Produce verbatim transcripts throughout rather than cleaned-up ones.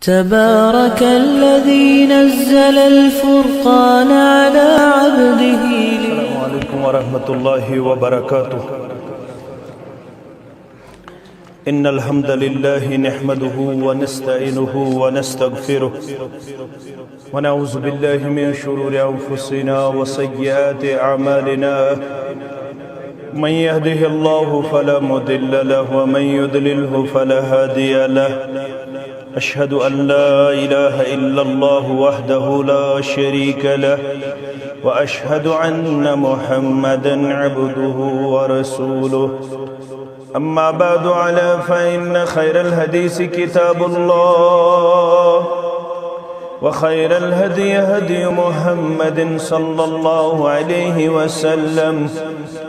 تبارك الذي نزل الفرقان على عبده لي- السلام عليكم ورحمة الله وبركاته. إن الحمد لله نحمده ونستعينه ونستغفره، ونعوذ بالله من شرور أنفسنا وسيئات أعمالنا. من يهده الله فلا مضل له، ومن يضلله فلا هادي له. أشهد أن لا إله إلا الله وحده لا شريك له، وأشهد أن محمدا عبده ورسوله. أما بعد، ألا فإن خير الحديث كتاب الله، وخير الهدي هدي محمد صلى الله عليه وسلم،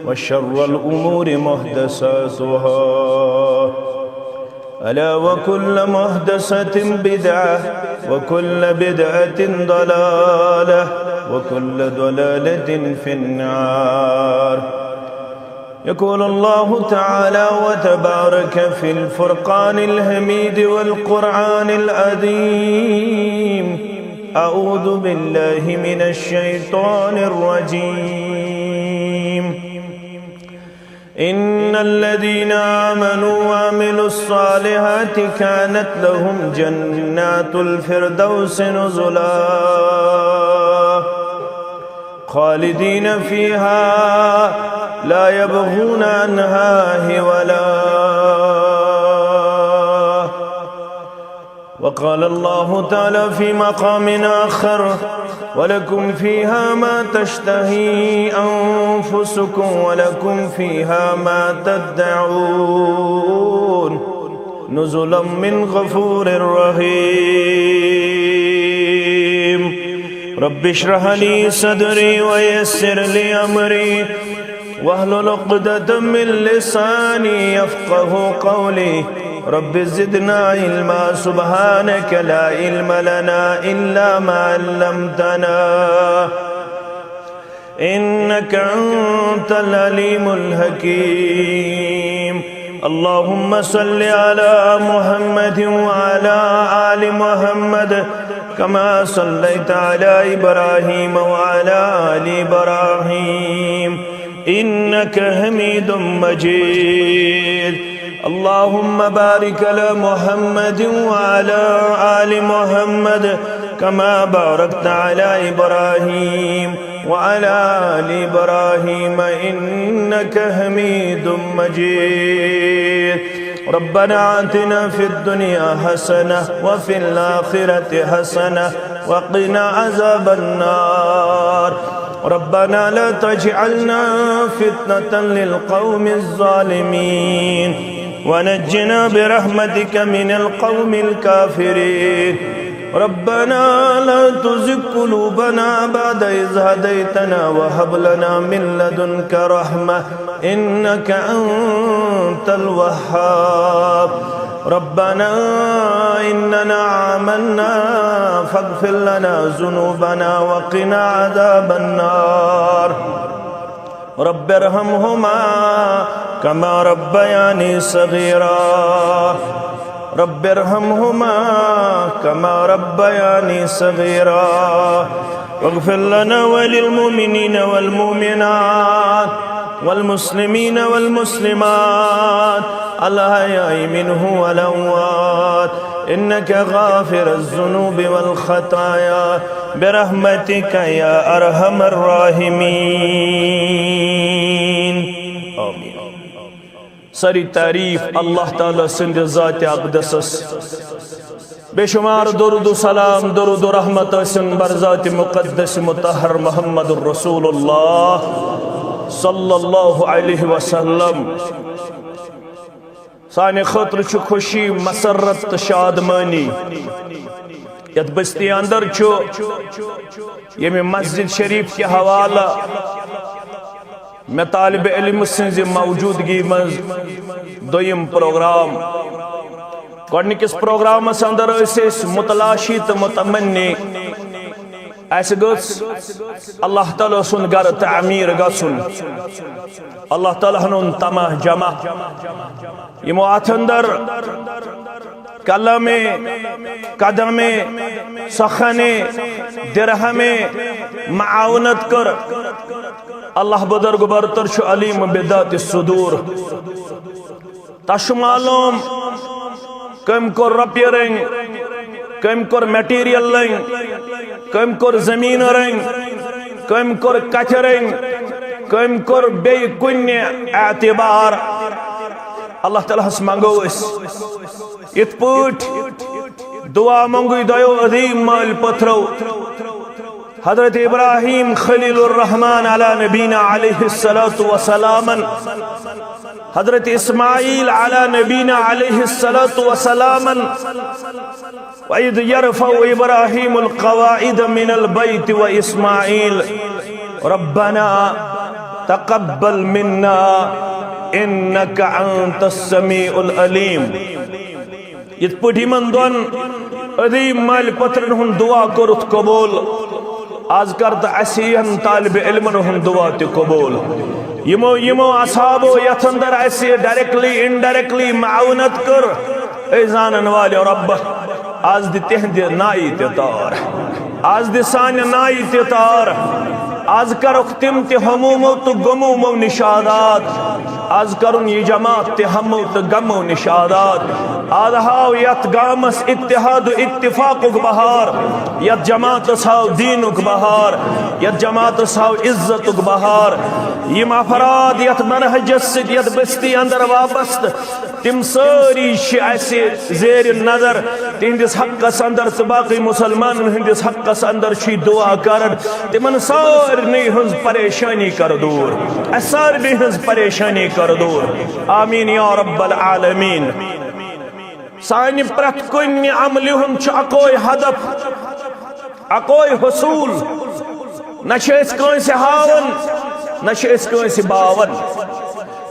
وشر الأمور محدثاتها، ألا وكل محدثة بدعة، وكل بدعة ضلالة، وكل ضلالة في النار. يقول الله تعالى وتبارك في الفرقان الحميد والقرآن العظيم: أعوذ بالله من الشيطان الرجيم. إن الذين آمنوا وعملوا الصالحات كانت لهم جنات الفردوس نزلا، خالدين فيها لا يبغون عنها حولا. وقال الله تعالى في مقام آخر: ولكم فيها ما تشتهي أنفسكم ولكم فيها ما تدعون، نزلا من غفور رحيم. رب اشرح لي صدري ويسر لي أمري واحلل عقدة من لساني يفقه قولي. رب زدنا علما. سبحانك لا علم لنا إلا ما علمتنا، إنك أنت العليم الحكيم. اللهم صل على محمد وعلى آل محمد كما صليت على إبراهيم وعلى آل إبراهيم إنك حميد مجيد. اللهم بارك على محمد وعلى آل محمد كما باركت على إبراهيم وعلى آل إبراهيم إنك حميد مجيد. ربنا آتنا في الدنيا حسنة وفي الآخرة حسنة وقنا عذاب النار. ربنا لا تجعلنا فتنة للقوم الظالمين ونجنا برحمتك من القوم الكافرين. ربنا لا تزغ قلوبنا بعد إذ هديتنا وهب لنا من لدنك رحمة إنك أنت الوهاب. ربنا إننا آمنا فاغفر لنا ذنوبنا وقنا عذاب النار. رب ارحمهما كما ربياني صغيرا. رب ارحمهما كما ربياني صغيرا. واغفر لنا وللمؤمنين والمؤمنات والمسلمين والمسلمات الأحياء منهم والأموات إنك غافر الذنوب والخطايا برحمتك يا أرحم الراحمين. آمين. ساری تعریف اللہ تعالیٰ سٕنٛدِ ذاتِ اقدسس۔ بے شمار درود و سلام، درود و رحمت ٲسِن بر ذاتِ مقدس مطہر محمد رسول اللہ صلی اللہ علیہ وسلم۔ سانہِ خٲطرٕ چھُ خوشی، مسرت تہٕ شادمٲنی۔ یتھ بستی اندر چھُ ییٚمہِ مسجد شریف کہِ حوالہٕ مےٚ طالب علم سٕنٛزِ موجودگی منٛز دوٚیِم پروگرام۔ گۄڈٕنِکِس پروگرامس اندر ٲسۍ أسۍ متلاشی تہٕ متمنی۔ اسہِ گٔژھ اللہ تعالیٰ سُنٛد گرٕ تعمیٖر گژھُن۔ اللہ تعالیٰ ہن اوٚن طمع جمع۔ یِمو اتھ اندر قلمے، قدمے، سخنے، درہمے معاونت کر۔ اللہ بزرگ برتر چھ علیم بذات الصدور۔ تس چھ معلوم کم کور رۄپیہِ رنگ، کم کور میٹیریل رنگ، کم کور زمین رنگ، کم کور کتھ رنگ، کم کور بیٚیہِ کُنہِ اعتبار۔ اللہ تعالیٰ ہس منگو أسۍ یِتھ پٲٹھۍ دعا منگوی دۄیو عظیم مٲلۍ پٔتھرو، حضرت ابراہیم خلیل الرحمن علی نبینا علیہ الصلوۃ والسلام، حضرت اسماعیل علی نبینا علیہ الصلوۃ والسلام، وَإِذْ يَرْفَعُ إِبْرَاهِيمُ الْقَوَاعِدَ مِنَ الْبَيْتِ وَإِسْمَاعِيلُ رَبَّنَا تَقَبَّلْ مِنَّا إِنَّكَ أَنْتَ السَّمِيعُ الْعَلِيمُ۔ یِتھ پٲٹھۍ یِمن دۄن عظیم مٲلۍ پٔتھرن ہُنٛد دعا کوٚرُتھ قبول، از کر تہٕ اَسہِ ہِوٮ۪ن طالب علمن ہُنٛد دعا تہِ قبول۔ یِمو، یِمو اصحابو یتھ اندر اَسہِ ڈائریکٹلی، انڈائریکٹلی معاونت کٔر، اے زانن والٮ۪و رۄب، از دِ تِہنٛدِ نایہِ تہِ تار۔ از دِ سانہِ نایہِ تہِ تار۔ از کرُکھ تِم تہِ ہمومو تہٕ غمومو نِش آزاد۔ از کرُن یہِ جماعت تہِ ہمو تہٕ غمو نِش آزاد۔ از ہاو یتھ گامس اتحاد و اتفاقُک بہار، یتھ جماعتس ہاو دینُک بہار، یتھ جماعتس ہاو عزتُک بہار۔ یِم افراد یتھ منہجس سۭتۍ یتھ بستی اندر وابستہٕ، تِم سٲری چھِ اَسہِ زیر نظر، تِہنٛدِس حقس اندر تہٕ باقی مسلمانن ہٕنٛدِس حقس اندر چھِ دعا کران۔ تِمن سارنٕے ہٕنٛز پریشانی کر دوٗر، اَسہِ سارنٕے ہٕنٛز پریشانی کر دوٗر۔ آمین یا رب العالمین۔ سانہِ پرٛٮ۪تھ کُنہِ عملہِ ہُنٛد چھُ اکوے ہدف، اکوے حصول۔ نہ چھِ أسۍ کٲنٛسہِ ہاوان، نہ چھِ أسۍ کٲنٛسہِ باوان،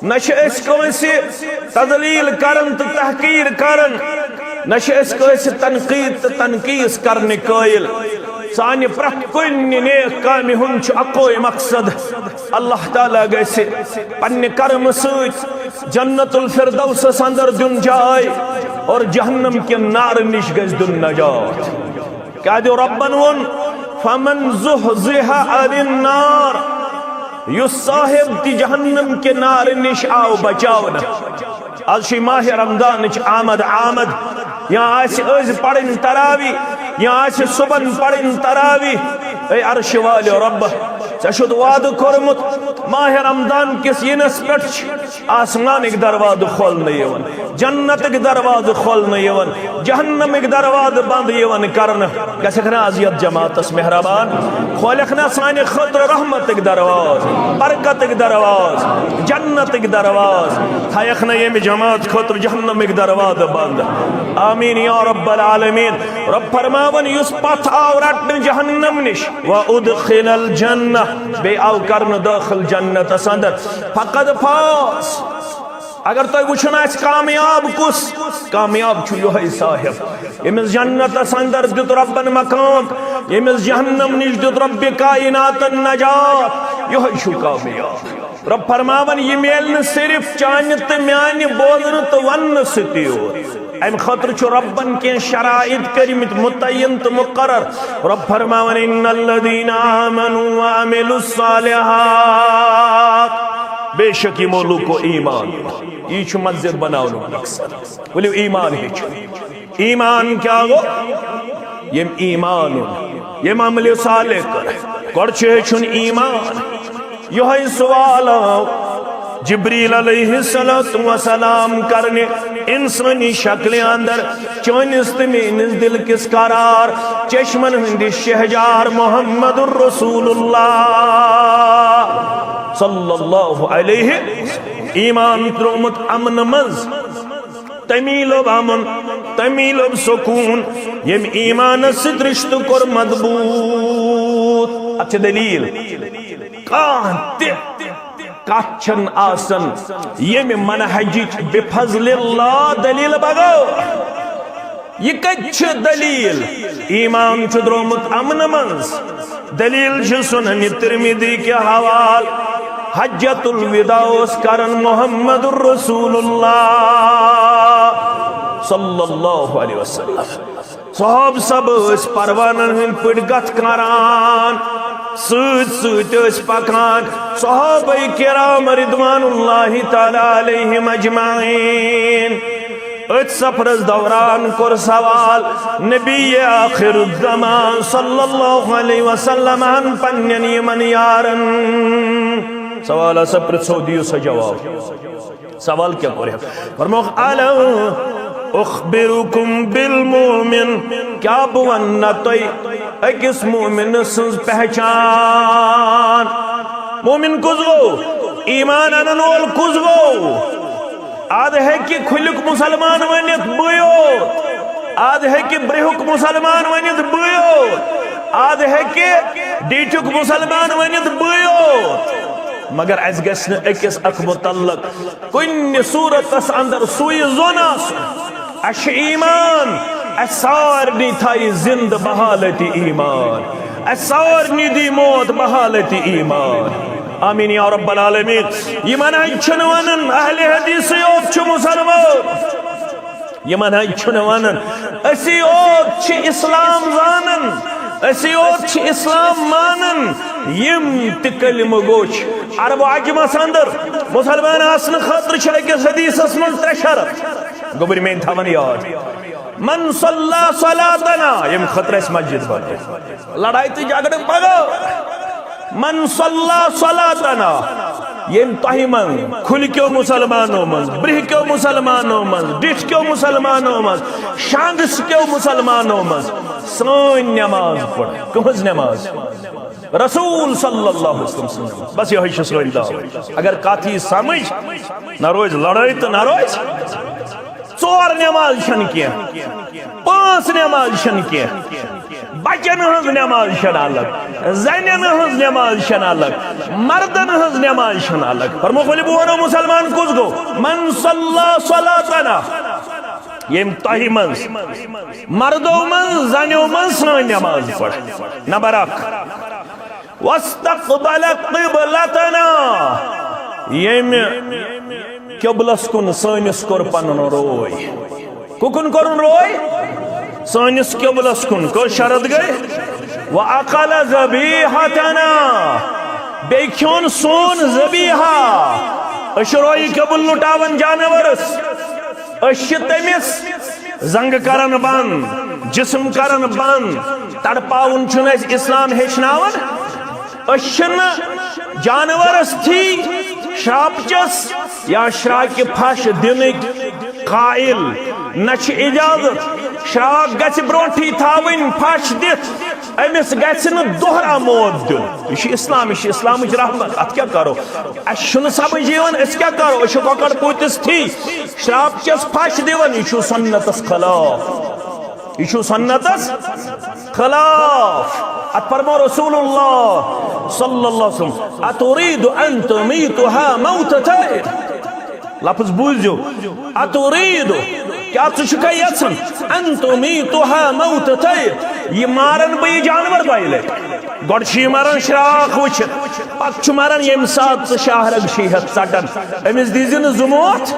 نہ چھِ أسۍ کٲنٛسہِ تذلیل کران تہٕ تحقیر کران، نہ چھِ أسۍ کٲنٛسہِ تنقید تہٕ تنقیٖص کرنٕکۍ قٲیِل۔ سانہِ پرٛٮ۪تھ کُنہِ نیک کامہِ ہُنٛد چھُ اکوے مقصد، اللہ تعالیٰ گژھِ پننہِ کرمہٕ سۭتۍ جنت الفردوسس اندر دیُن جاے اور جہنم کہِ نارٕ نِش گژھِ دیُن نجات۔ کیٛاہ دیو رۄبن ووٚن، فمن زحزح عن النار، یُس صاحب تہِ جہنم کہِ نارٕ نِش آو بچاونہٕ۔ از چھِ ماہِ رمضانٕچ آمد آمد، یا آسہِ أزۍ پرٕنۍ تراوی، یا آسہِ صبحن پرٕنۍ تراوی۔ اے عرشہِ والٮ۪و رۄب، ژےٚ چھُتھ وعدٕ کوٚرمُت ماہِ رمضان کِس یِنس پٮ۪ٹھ چھِ آسمانٕکۍ دروازٕ کھولنہٕ یِوان، جنتٕکۍ دروازٕ کھولنہٕ یِوان، جہنمٕکۍ دروازٕ بند یِوان کرنہٕ۔ گژھکھ نہ از یتھ جماعتس مہربان، کھولکھ نہ سانہِ خٲطرٕ رحمتٕکۍ دروازٕ، برکتٕکۍ دروازٕ، جنتٕکۍ دروازٕ، تھایکھ نہ ییٚمہِ جماعت خٲطرٕ جہنمٕکۍ دروازٕ بند۔ آمین یا رب العالمین۔ رب فرماون، یُس پتھ آو رٹنہٕ جہنم نِش، وادخل الجنہ، بیٚیہِ آو کرنہٕ دٲخل جنتس اندر، فقد فاز۔ اگر تۄہہِ وٕچھُن آسہِ کامیاب کُس، کامیاب چھُ یِہوٚے صاحب، ییٚمِس جنتس اندر دیُت رۄبن مقام، ییٚمِس جہنم نِش دیُت رۄبِ کائناتن نجات، یِہوٚے چھُ کامیاب۔ رۄب فرماوان، یہِ میلہِ نہٕ صرف چانہِ تہٕ میانہِ بوزنہٕ تہٕ وننہٕ سۭتی یوت۔ امہِ خٲطرٕ چھُ رۄبن کینٛہہ شرائط کٔرمٕتۍ متعین تہٕ مقرر۔ رۄب فرماوان، ان الذین آمنوا وعملوا الصالحات، بے شک یِمو لوٗکو ایمان، یہِ چھُ مسجد بناونُک مقصد۔ ؤلِو ایمان ہیٚچھِو۔ ایمان کیٛاہ گوٚو؟ ییٚمۍ ایمان اوٚن، ییٚمۍ عملِ صالح کٔر، گۄڈٕ چھُ ہیٚچھُن ایمان۔ یِہوٚے سوال آو جبریل علیہ الصلوۃ والسلام کرنہِ انسٲنی شکلہِ اندر، چٲنِس تہٕ میٲنِس دل کِس قرار چشمن ہٕنٛدِ شہجار محمد رسول اللہ صلی اللہ علیہ، ایمان ترٛوومُت امنہٕ منٛز۔ تمی لوٚب امن، تمی لوٚب سکون، ییٚمۍ ایمانس سۭتۍ رشتہٕ کوٚر مضبوط۔ اتھ چھِ دلیل۔ کانٛہہ تہِ کتھ چھنہٕ آسان ییٚمہِ منہجٕچ بفضل اللہ دلیل بغٲر۔ یہِ کتہِ چھِ دلیل؟ ایمان چھُ درٛومُت امنہٕ منٛز۔ دلیل چھِ سنن ترمذی کہِ حوال۔ حجۃ الوداع اوس کران محمد رسول اللہ صلی اللہ علیہ وسلم۔ صحابہ صاحب ٲسۍ پروانن ہٕنٛدۍ پٲٹھۍ گتھ کران، سۭتۍ سۭتۍ ٲسۍ پکان۔ صحابہ کرام رضوان اللہ تعالی علیہم اجمعین۔ أتھۍ سفرس دوران کوٚر سوال نبی آخر الزمان صلی اللہ علیہ وسلم ہن پننٮ۪ن یِمن یارن۔ سوال ہسا پرژھو، دِیِو سا جواب۔ سوال کیٛاہ کوٚر؟ فرمووُکھ، "الم اخبرکم بالمؤمن"، کیٛاہ بہٕ ونہٕ نہ تۄہہِ أکِس مومن سٕنٛز پہچان؟ مومن کُس گوٚو؟ ایمان انن وول کُس گوٚو؟ از ہیٚکہِ کھُلیُک مسلمان ؤنِتھ، "بٕے یوت"۔ از ہیٚکہِ برٛہُک مسلمان ؤنِتھ، "بٕے یوت"۔ از ہیٚکہِ ڈیٖٹھیُک مسلمان ؤنِتھ، "بٕے یوت"۔ مگر اسہِ گژھِ نہٕ أکِس اکھ متعلق کُنہِ صورتس اندر سُے زوٚن آسُن۔ اسہِ چھُ ایمان، اسہِ سارنٕے تھایہِ زندٕ بحالت ایمان، اسہِ سارنٕے دی موت بحالت ایمان۔ آمین یا رب العالمین۔ یِمن ہن چھُنہٕ ونان اہل حدیثٕے یوت چھُ مسلمان۔ یِمن ہن چھُنہٕ ونان أسی یوت چھِ اسلام زانان، أسی یوت چھِ اسلام مانان۔ یِم تہِ کلمہٕ گوٚو چھِ عرب و عجمس اندر مسلمان آسنہٕ خٲطرٕ چھِ أکِس حدیثس منٛز ترٛےٚ شرط۔ گوٚبرۍ میٲنۍ تھاوان یاد، من صلی صلاتنا، ییٚمہِ خٲطرٕ اَسہِ مسجد بنٲو، لڑایہِ تہٕ جھگڑٕ بغٲر۔ من صلی صلاتنا، ییٚمہِ تۄہہِ منٛز، کھُلکیو مسلمانو منٛز، برٛہکیو مسلمانو منٛز، ڈِٹھکیو مسلمانو منٛز، شانٛگس کیو مسلمانو منٛز سٲنۍ نماز پٔر۔ کٕہٕنٛز نماز؟ رسول صلی اللہ علیہ وسلم سٕنٛز نماز۔ بس یِہوٚے چھِ سٲنۍ دعوت۔ اگر کتھ یی سمجھ، نہ روزِ لڑٲے تہٕ نہ روزِ ژور نماز چھنہٕ کینٛہہ، پانٛژھ نماز چھنہٕ کینٛہہ، بچن ہٕنٛز نماز چھنہٕ الگ، زنٮ۪ن ہٕنٛز نماز چھنہٕ الگ، مردن ہٕنٛز نماز چھنہٕ الگ۔ فرمووُکھ، ؤلِو بہٕ ونو مسلمان کُس گوٚو؟ من صلی صلاتنا، ییٚمۍ تۄہہِ منٛز، مردو منٛز، زنیو منٛز سٲنۍ نماز پٔر۔ نمبر اکھ، واستقبل قبلتنا، ییٚمہِ قبلس کُن سٲنِس کوٚر پنُن روے۔ کُکُن کوٚرُن روے؟ سٲنِس قبلس کُن۔ کٔژ شرط گٔے؟ واکل ذبیحتنا، بیٚیہِ کھیوٚن سون ذبیحہ۔ أسۍ چھِ روے قبل لُٹاوان جانورس، أسۍ چھِ تٔمِس زنٛگہٕ کران بنٛد، جسم کران بنٛد۔ تڑپاوُن چھُنہٕ اَسہِ اسلام ہیٚچھناوان۔ أسۍ چھِنہٕ جانورس تھی شراپچس یا شراکہِ پھش دِنٕکۍ قائل۔ نہ چھِ اجازت۔ شراک گژھِ برونٛٹھٕے تھاوٕنۍ پھش دِتھ، أمِس گژھِ نہٕ دۄہرا موت دیُن۔ یہِ چھُ اسلام، یہِ چھُ اسلامٕچ رحمت۔ اتھ کیٛاہ کرو؟ اسہِ چھُنہٕ سمجھ یِوان، أسۍ کیٛاہ کرو؟ أسۍ چھِ کۄکر پوٗتِس تھی شراپچس پھش دِوان، یہِ چھُ سنتس خلاف۔ یہِ چھُ سنتس خلاف۔ اتھ فرمو رسول اللہ صلی اللہ علیہ وسلم، "اتريد ان تميتها موتتين؟" لفظ بوٗزِو، "اتريد"، کیٛاہ ژٕ چھُکھا یژھان؟ "ان تميتها موتتين"، یہِ مارن بہٕ یہِ جانور دۄیہِ لٹہِ؟ گۄڈٕ چھُ یہِ مران شراکھ وٕچھِتھ، پتہٕ چھُ مران ییٚمہِ ساتہٕ ژٕ شاہرگ چھُے ہٮ۪تھ ژٹان۔ أمِس دیٖزِ نہٕ زٕ موت،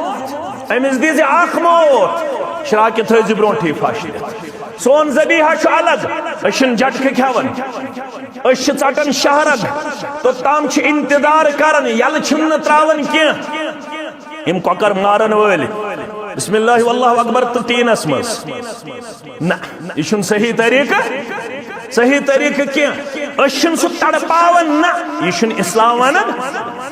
أمِس دیٖزِ اکھ موت۔ شراکہِ تھٲیزِ برونٛٹھٕے پھش دِتھ۔ سون ذبیحہ چھُ الگ، أسۍ چھِنہٕ جٹکہٕ کھٮ۪وان، أسۍ چھِ ژٹان شاہرگ۔ توٚتام چھِ انتظار کران، یلہٕ چھِنہٕ تراوان کینٛہہ۔ یِم کۄکر مارن وٲلۍ، بسم اللہ واللہ اکبر تہٕ ٹیٖنس منٛز۔ نہ، یہِ چھُنہٕ صحیح طریٖقہٕ، صحیح طریٖقہٕ کینٛہہ۔ أسۍ چھِنہٕ سُہ تڑپاوان، نہ، یہِ چھُنہٕ اسلام ونان۔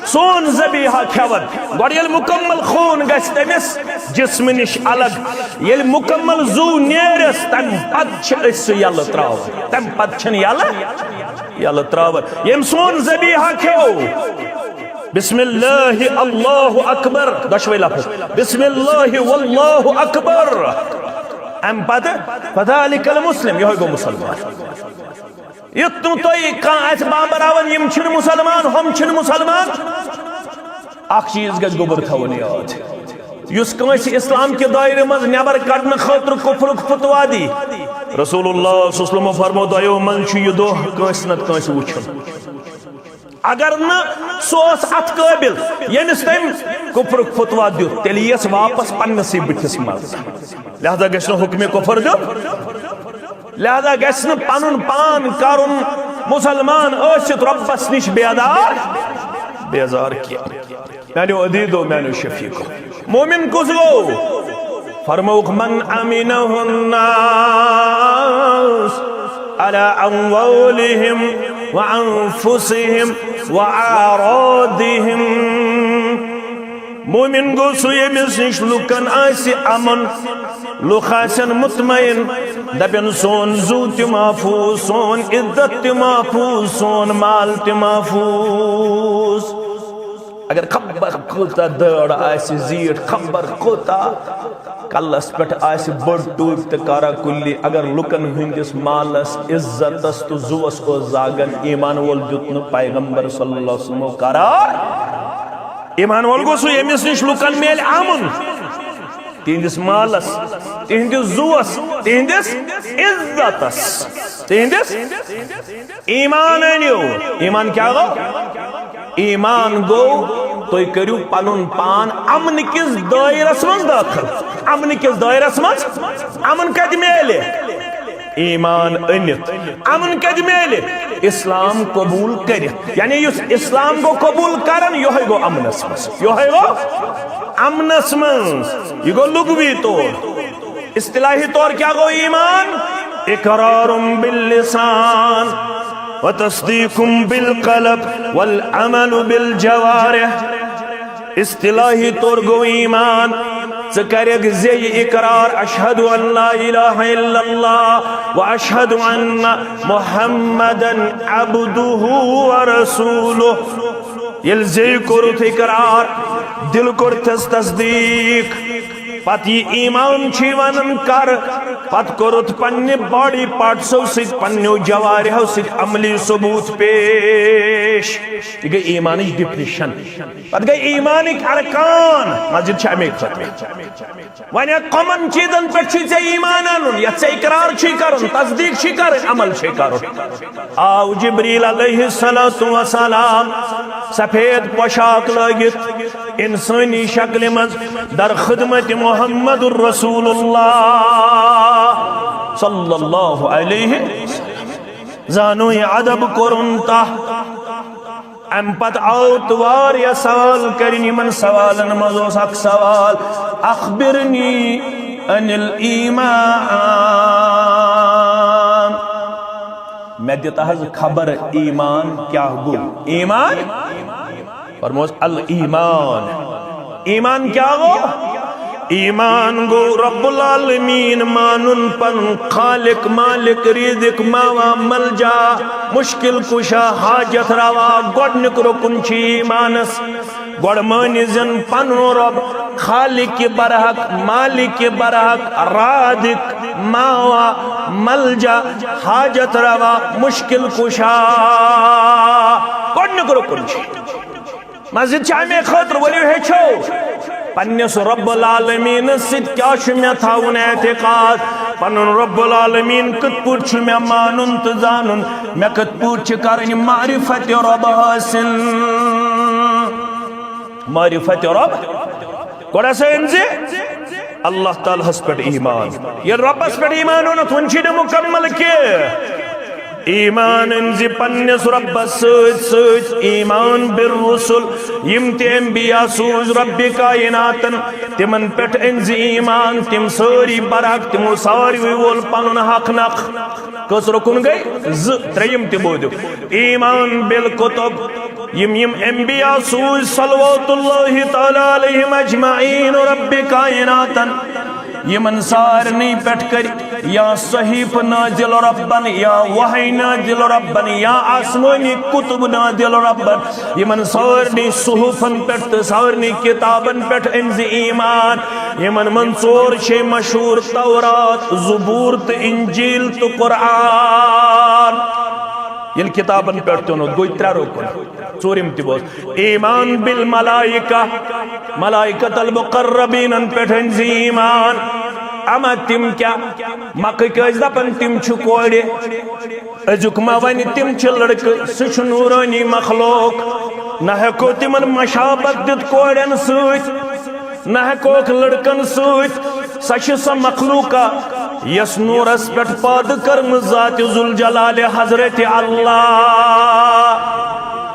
سون ذبیحہ کھٮ۪وان، گۄڈٕ ییٚلہِ مکمل خوٗن گژھِ تٔمِس جسمہٕ نِش الگ، ییٚلہِ مکمل زُو نیرس، تمہِ پتہٕ چھِ أسۍ سُہ یلہٕ تراوان، تمہِ پتہٕ چھِنہٕ یلہٕ، یلہٕ تراوان۔ ییٚمۍ سون ذبیحہ کھیوٚو، بسم اللہ اللہ اکبر، دۄشوے لفظ، بسم اللہ واللہ اکبر، امہِ پتہٕ فذلک المسلم، یِہوٚے گوٚو مسلمان۔ یُتھ نہٕ تُہۍ کانٛہہ آسہِ بامبراوان، یِم چھِنہٕ مسلمان، ہُم چھِنہٕ مسلمان۔ اکھ چیٖز گژھِ گوٚبُر تھاوُن یاد، یُس کٲنٛسہِ اسلام کہِ دٲیرٕ منٛز نٮ۪بر کڑنہٕ خٲطرٕ کفرُک فتوا دی، رسول اللہ صلی اللہ علیہ وسلم فرمو، دۄیو منٛز چھُ یہِ دۄہ کٲنٛسہِ نتہٕ کٲنٛسہِ وُچھُن۔ اگر نہٕ سُہ اوس اتھ قٲبل، ییٚمِس تٔمۍ کفرُک فتوا دیُت، تیٚلہِ یِیَس واپس پننِسٕے بٕتھِس منٛز۔ لہذا گژھِ نہٕ حکمِ کفر دیُن، لہذا گژھِ نہٕ پنُن پان کرُن مسلمان ٲسِتھ رۄبس نِش بیدار، بیزار کینٛہہ۔ میانیو عزیزو، میانیو شفیقو، مومن کُس گوٚو؟ فرمووُکھ، من امنہ الناس علی اموالہم وانفسہم واعراضہم۔ مومن گوٚو سُہ، ییٚمِس نِش لُکن آسہِ امن، لُکھ آسن مطمئن، دپن، سون زُو تہِ محفوظ، سون عزت تہِ محفوظ، سون مال تہِ محفوظ۔ اگر خبر کۭژاہ دٲر آسہِ زیٖٹھ، خبر کوٗتاہ کلس پٮ۪ٹھ آسہِ بٔڑ ٹوٗپۍ تہٕ کارا کُلی، اگر لُکن ہٕنٛدِس مالس، عزتس تہٕ زُوس اوس زاگن، ایمان وول دیُت نہٕ پیغمبر صلی اللہ علیہ وسلم قرار۔ ایمان وول گوٚو سُہ، ییٚمِس نِش لُکن میلہِ امُن، تِہنٛدِس مالس، تِہنٛدِس زُوس، تِہنٛدِس عزتس، تِہنٛدِس۔ ایمان أنِو۔ ایمان کیٛاہ گوٚو؟ ایمان گوٚو، تُہۍ کٔرِو پنُن پان امن کِس دٲیرس منٛز دٲخل۔ امن کِس دٲیرس منٛز۔ امن کتہِ میلہِ؟ ایمان أنِتھ۔ امن کتہِ میلہِ؟ اسلام قبول کٔرِتھ۔ یعنی یُس اسلام گوٚو قبول کرن، یِہوٚے گوٚو امنس منٛز۔ یِہوٚے گوٚو امنس منٛز۔ یہِ گوٚو لغوی طور۔ اصطلاحی طور کیٛاہ گوٚو ایمان؟ اقرار باللسان و تصدیق بالقلب والعمل بالجوارح۔ اصطلاحی طور گوٚو ایمان، ژٕ کرکھ زیٚیہِ اقرار، اشہد ان لا الہ الا اللہ و اشہد ان محمدا عبدہ و رسولہ۔ ییٚلہِ زیٚیہِ کوٚرُتھ اقرار، دِل کوٚرتھس تصدیق، پتہٕ یہِ ایمان چھُ یِوان کر، پتہٕ کوٚرُتھ پننہِ باڈی پارٹسو سۭتۍ، پننیو جوارحو سۭتۍ عملی ثبوت پیش۔ یہِ گٔے ایمانٕچ ڈیفینیشن۔ پتہٕ گٔے ایمانٕکۍ ارکان، مسجد چھِ اَمے خٲطرٕ۔ وۄنۍ کمن چیٖزن پٮ۪ٹھ چھُے ژےٚ ایمان انُن؟ یتھ ژےٚ اقرار چھُے کرُن، تصدیق چھُے کرٕنۍ، عمل چھُے کرُن۔ آو جبریل علیہ الصلوۃ والسلام سفید پوشاک لٲگِتھ، انسٲنی شکلہِ منٛز، در خدمت محمد رسول اللہ صلی اللہ علیہ وسلم۔ زانوے ادب کوٚرُن تہ۔ امہِ پتہٕ آو تہٕ واریاہ سوال کرنہٕ۔ یِمن سوالن منٛز اوس اکھ سوال، اخبرنی عن الایمان۔ مےٚ دِ تہٕ حظ خبر، ایمان کیٛاہ گوٚو؟ ایمان؟ فرموس، الایمان۔ ایمان کیٛاہ گوٚو؟ ایمان گوٚو رب العالمین مانُن، پنُن خالق، مالک، رزق، ماوا، ملجا، مشکل کشا، حاجت روا۔ گۄڈنیُک رکن چھُ ایمانس۔ گۄڈٕ مٲنِو زن پنُن رب خالق برحق، مالک برحق، رازق، ماوا، ملجا، حاجت روا، مشکل کشا۔ گۄڈنیُک رکن چھُ۔ مسجد چھِ اَمے خٲطرٕ، ؤلِو ہیٚچھو پننِس رب العالمینس سۭتۍ کیٛاہ چھُ مےٚ تھاوُن اعتقاد، پنُن رب العالمین کِتھ پٲٹھۍ چھُ مےٚ مانُن تہٕ زانُن، مےٚ کِتھ پٲٹھۍ چھِ کرٕنۍ معرفت رب حٲصِل۔ معرفت رب، گۄڈٕ ہسا أنۍ زِ اللہ تعالیٰ ہس پٮ۪ٹھ ایمان۔ ییٚلہِ رۄبس پٮ۪ٹھ ایمان اوٚنُتھ، وۄنۍ چھُے نہٕ مُکمل کینٛہہ۔ ایمان أنۍ زِ پننِس رۄبس سۭتۍ سۭتۍ ایمان بالرسل، یِم تہِ انبیاء سوٗزۍ رۄبِ کایناتن، تِمن پٮ۪ٹھ أنۍ زِ ایمان۔ تِم سٲری برحق، تِمو ساروٕے وول پنُن حق نکھ۔ کٔژ رُکُن گٔے؟ زٕ۔ ترٛیٚیِم تہِ بوٗزِو، ایمان بالکتب، یِم یِم انبیاء سوٗزۍ صلوات اللہ تعالیٰ علیہم اجمعین رب کائناتن، یِمن سارنٕے پٮ۪ٹھ کٔرۍ یا صحیفہٕ نازل ربن، یا وحی نازل ربن، یا آسمٲنی کتب نازل ربن، یِمن سارنٕے صحفن پٮ۪ٹھ تہٕ سارنٕے کتابن پٮ۪ٹھ أنۍ زِ ایمان۔ یِمن منٛز ژور چھِ مشہوٗر، تورات، زبور تہٕ انجیل تہٕ قرآن۔ ییٚلہِ کتابن پٮ۪ٹھ تہِ اوٚنُکھ، گوٚو ترٛےٚ رُکُن۔ ژوٗرِم تہِ گوٚو ایمان بالملائکہ، ملائکۃ المقربینن پٮ۪ٹھ أنۍ زِ ایمان۔ اما تِم کیٛاہ؟ مکٕکۍ ٲسۍ دپان تِم چھِ کورِ، أزیُک ما ونہِ تِم چھِ لڑکہٕ، سُہ چھُ نورانی مخلوق۔ نہ ہٮ۪کو تِمن مشابت دِتھ کورٮ۪ن سۭتۍ، نہ ہٮ۪کوکھ لڑکن سۭتۍ۔ سۄ چھِ سۄ مخلوقہ یۄس نورس پٮ۪ٹھ پٲدٕ کٔرمٕژ ذات ذوالجلال حضرت اللہ۔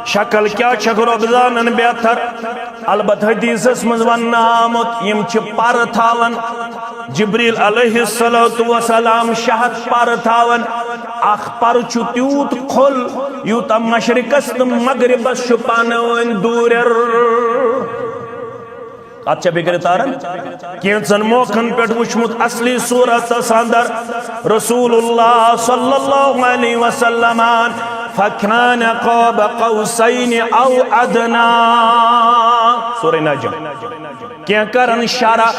شکل کیٛاہ چھکھ رۄب زانن بہتر۔ البتہ حدیثس منٛز وننہٕ آمُت، یِم چھِ پرٕ تھاوان۔ جبریل علیہ الصلوۃ والسلام شےٚ ہتھ پرٕ تھاوان۔ اکھ پرٕ چھُ تیوٗت کھوٚل، یوٗتاہ مشرقس تہٕ مغربس چھُ پانہٕ ؤنۍ دوٗرٮ۪ر۔ اتھ چھا فکرِ تاران؟ کینٛژن موقعن پٮ۪ٹھ وُچھمُت اصلی صورتس اندر رسول اللہ صلی اللہ علیہ وسلم، فکان قاب قوسین او ادنا۔ سورہ نجم۔ کینٛہہ کرن شرح،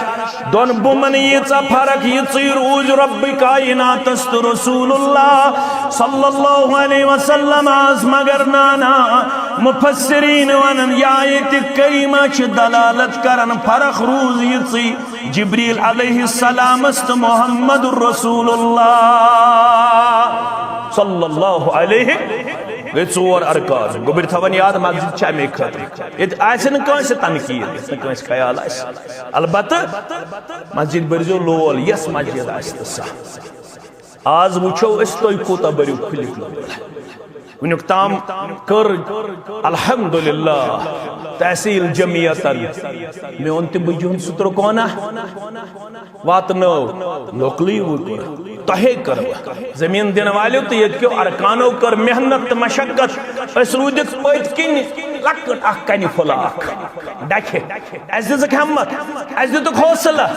دۄن بُمن ییٖژاہ فرق، یِژٕے روٗز رۄبِ کایناتس تہٕ رسول اللہ صلی اللہ علیہ وسلمس۔ مگر نانا، مفسرین ونان، یہِ آیت کریمہ چھِ دلالت کران، فرق روٗز یِژٕے جبریل علیہ السلامس تہٕ محمد رسول اللہ صلی اللہ علیہ۔ گٔے ژور ارکان۔ گوٚبرۍ تھاوان یاد، مسجد چھِ امے خٲطرٕ۔ ییٚتہِ آسہِ نہٕ کٲنٛسہِ تنقید، ییٚتہِ نہٕ کٲنٛسہِ خیال آسہِ۔ البتہ مسجد بٔرۍزیو لول، یۄس مسجد آسہِ تہٕ سۄ۔ آز وٕچھو أسۍ، تُہۍ کوٗتاہ بٔرِو کھُلِتھ لول۔ وٕنیُک تام کٔر الحمدللہ تحصیل جمعیتن میون تہِ بٕجہِ ہُنٛد سُترٕ کونہ واتنٲو، لوکلٕے وُکُر، تۄہے کٔروٕ۔ زٔمیٖن دِنہٕ والیو تہٕ ییٚتہِ کیو ارکانو کٔر محنت تہٕ مشقت۔ أسۍ روٗدِکھ پٔتۍ کِنۍ لۄکٕٹ اکھ کنہِ پھوٚلہ اکھ ڈکھِ۔ اَسہِ دِژٕکھ ہمت، اَسہِ دِتُکھ حوصلہٕ۔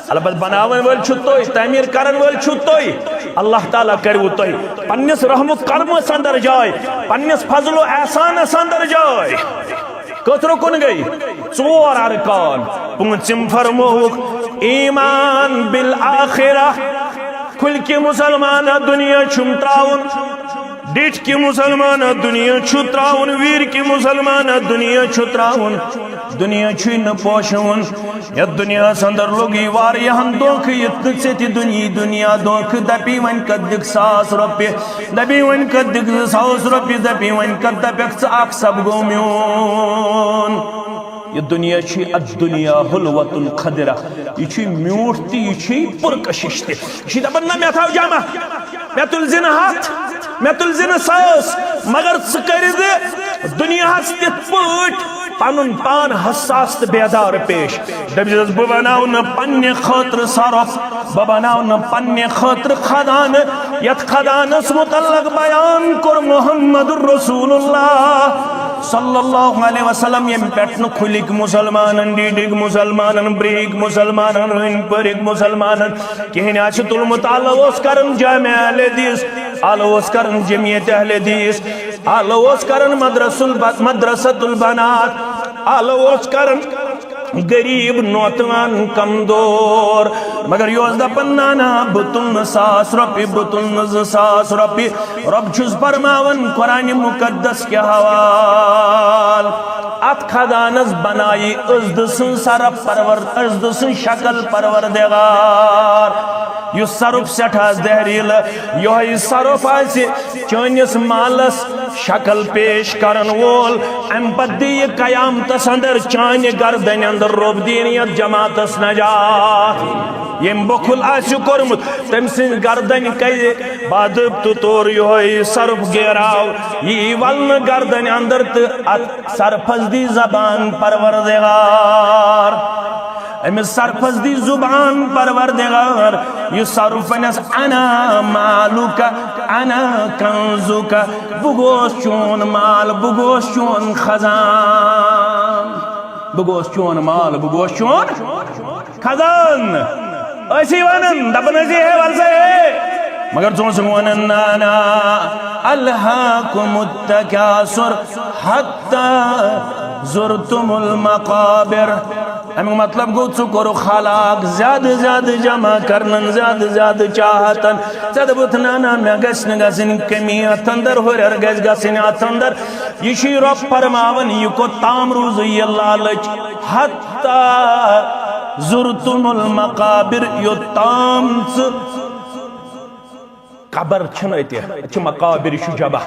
البتہ بناوَن وٲلۍ چھِو تُہۍ، تعمیٖر کرَن وٲلۍ چھِو تُہۍ۔ اللہ تعالیٰ کَرِوٕ تۄہہِ پننِس رحم و کرمس اندر جاے، پننِس فضل و احسانس اندر جاے۔ کٲترو کُن گٔے؟ ژور ارکان۔ پوٗنٛژِم فرمووُکھ ایمان بالآخرہ۔ کھُلکہِ مسلمانہ دُنیا چھُم تراوُن۔ ڈیٹھ کہِ مسلمانہ دُنیا چھُ تراوُن، ویٖر کہِ مسلمانہ دُنیا چھُ تراوُن۔ دُنیا چھُے نہٕ پوشوُن۔ یتھ دُنیاہس اندر لوٚگُے واریاہن دھوکہٕ، یُتھ نہٕ ژےٚ تہِ دُنی دُنیا دھوکہٕ۔ دپی وۄنۍ کتھ دِکھ ساس رۄپیہِ، دپی وۄنۍ کتھ دِکھ زٕ ساس رۄپیہِ، دپی وۄنۍ کتھ دپکھ ژٕ اکھ سب گوٚو میون۔ یہِ دُنیا چھُے، الدنیا حلوۃ خضرہ، یہِ چھُے میوٗٹھ تہِ، یہِ چھُے پُرکشش تہِ۔ یہِ چھُے دپان، نہ، مےٚ تھاو جمع، مےٚ تُلۍ زِ نہٕ ہتھ، مےٚ تُلۍ زِ نہٕ ساس، مگر ژٕ کٔرِ زِ دُنیاہس تِتھ پٲٹھۍ پنُن پان حساس تہٕ بیدار پیش۔ دٔپۍ زِس، بہٕ بناو نہٕ پننہِ خٲطرٕ صرف، بہٕ بناو نہٕ پننہِ خٲطرٕ خزانہٕ۔ یتھ خزانس متعلق بیان کوٚر محمد رسول اللہ صلی اللہ علیہ وسلم، ییٚمہِ پٮ۪ٹھ نہٕ کھُلِک مسلمانن، ڈیڈِک مسلمانن، بریک مسلمانن، رٔنۍ پٔرِک مسلمانن کہیٖنۍ آسہِ تُلمُت۔ اللہ اوس کران جامع اہل حدیث، اللہ اوس کران جمعیت اہل حدیث، اللہ اوس کران مدرس الب-، مدرسۃ البنات، اللہ اوس کران غریب نوتوان کمزور۔ مگر یہِ اوس دپان، نہ، نہ، بہٕ تُلہٕ نہٕ ساس رۄپیہِ، بہٕ تُلہٕ نہٕ زٕ ساس رۄپیہِ۔ رۄب چھُس فرماوان قرآنِ مقدس کہِ حوال، اتھ خزانس بنایہِ عزتہٕ سٕنٛز صرف پرور-، عزتہٕ سٕنٛز شکل پروردگار۔ یُس صرف سٮ۪ٹھاہ زہریٖلہٕ، یِہوٚے صرف آسہِ چٲنِس مالس شکل پیش کرن وول، امہِ پتہٕ دِیہِ قیامتس اندر چانہِ گردنہِ اندر رۄب دِیِن یتھ جماعتس نجات۔ ییٚمۍ بۄکھُل آسہِ کوٚرمُت، تٔمۍ سٕنٛز گردنہِ کرِ باضٲبطہٕ طور یِہوٚے صرف گیراو، یہِ یی ولنہٕ گردنہِ اندر تہٕ اتھ صرفس دی زبان پروردگار۔ أمِس صرفس دی زبان پروردگار، یُس صرف ونٮ۪س، انا مالک، انا کنزک، بہٕ گوس چون مال، بہٕ گوس چون خزان، بہٕ گوس چون مال، بہٕ گوس چون خزان۔ أسی ونان، دپان أسی، ہے ول سا ہے۔ مگر ژٕ اوسُکھ ونان، نا، نا، الہاکم التکاثر حتی زرتم المقابر۔ امیُک مطلب گوٚو، ژٕ کوٚرُکھ ہلاک زیادٕ زیادٕ جمع کرنن، زیادٕ زیادٕ چاہتن۔ ژےٚ دوٚپُتھ، نہ، نہ، مےٚ گژھِ نہٕ گژھٕنۍ کمی اتھ اندر، ہُرٮ۪ر گژھِ گژھٕنۍ اتھ اندر۔ یہِ چھُے رۄب فرماوان، یہِ کوٚت تام روٗزٕے یہِ لالٕچ؟ حتی زرتم المقابر، یوٚتام ژٕ قبر چھِنہٕ اَتہِ، اَتہِ چھِ مقابر، یہِ چھُ جمع۔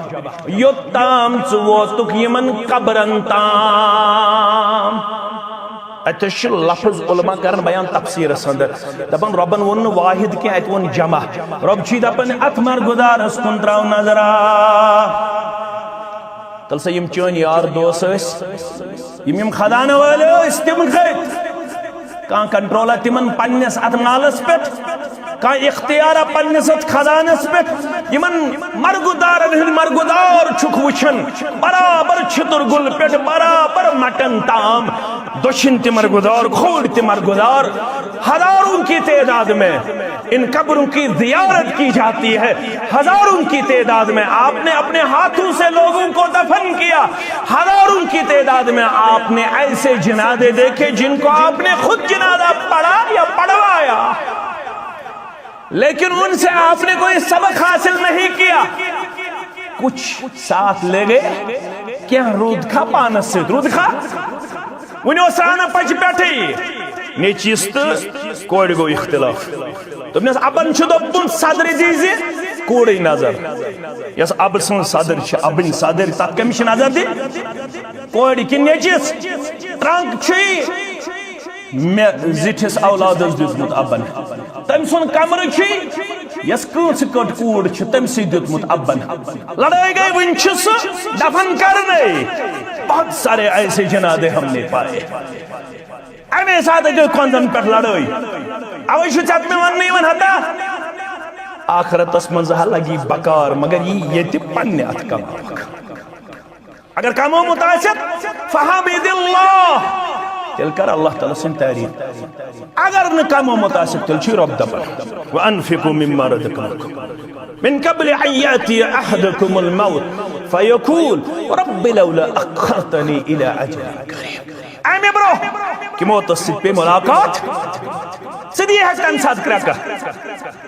یوٚتام ژٕ ووتُکھ یِمن قبرن تام۔ اَتہِ چھِ لفظ علماء کران بیان تفسیٖرس اندر، دپان رۄبن ووٚن نہٕ واحد کینٛہہ، اَتہِ ووٚن جمع۔ رۄب چھُے دپان، اتھ مرگُدارس کُن تراو نظرا۔ تیٚلہِ سا یِم چٲنۍ یار دوس ٲسۍ، یِم یِم خزانہٕ وٲلۍ ٲسۍ، تِم کھٔتۍ۔ کانٛہہ کنٹرولا تِمن پننِس اتھ مالس پٮ۪ٹھ، کانٛہہ اختیارا پننِس اتھ خزانس پٮ۪ٹھ؟ یِمن مرگُدارن ہُنٛد مرگُدار چھُکھ وٕچھان، برابر چھِتُر گُل پٮ۪ٹھ برابر مٹن تام۔ دٔچھِنۍ تہِ مرگُدار، کھووٕرۍ تہِ مرگُدار، ہزاروں کی تعداد میں ان قبروں کی زیارت کی جاتی ہے۔ ہزاروں کی تعداد میں آپ نے اپنے ہاتھوں سے لوگوں کو دفن کیا، ہزاروں کی تعداد میں آپ نے ایسے جنازے دیکھے جن کو آپ نے خود جنازہ پڑھا یا پڑھوایا، لیکن ان سے آپ نے کوئی سبق حاصل نہیں کیا۔ کچھ ساتھ لے گئے، کیا رود کھا پانس سے، رود کھا؟ وۄنۍ اوس رانہ پچہِ پٮ۪ٹھٕے نیٚچوِس تہٕ کورِ گوٚو اختلاف۔ دوٚپنس، ابن چھُ دوٚپمُت، صدرِ دیٖزِ کوٗرٕے نظر۔ یۄس ابہٕ سٕنٛز صدٕر چھِ، ابٕنۍ صدٕر، تتھ کٔمِس چھِ نظر دِنۍ؟ کورِ کِنہٕ نیٚچوِس؟ ترٛنٛگ چھُے مےٚ زِٹھِس اولادس دیُتمُت ابن۔ تٔمۍ سُنٛد کمرٕ چھُے، یۄس کٲنٛسہِ کٔٹ کوٗر چھِ، تٔمۍ سٕے دیُتمُت ابن۔ لڑٲے گٔے، وٕنہِ چھُ سُہ دفن کرنے۔ بہت سارے ایسے جنازے ہم نے پائے۔ اَمے ساتہٕ گٔے کۄنٛزن پٮ۪ٹھ لڑٲے۔ اوے چھُ ژےٚ مےٚ وننہٕ یِوان ہتا، آخرتس منٛز ہا لگی بکار، مگر یی ییٚتہِ پننہِ اتھٕ کماوکھ۔ اگر کمومُت آسٮ۪کھ، فحمد اللہ، تیٚلہِ کر اللہ تعالیٰ سٕنٛز تعریٖف۔ اگر نہٕ کمومُت آسٮ۪کھ، تیٚلہِ چھُے رۄب دپان، وانفقوا مما رزقناکم من قبل ان یاتی احدکم الموت فیقول رب لولا اخرتنی الی اجل قریب۔ امہِ برونٛہہ کہِ موتس سۭتۍ پیٚیہِ مُلاقات، ژٕ دِیہِ ہا تمہِ ساتہٕ کرٛٮ۪کہٕ،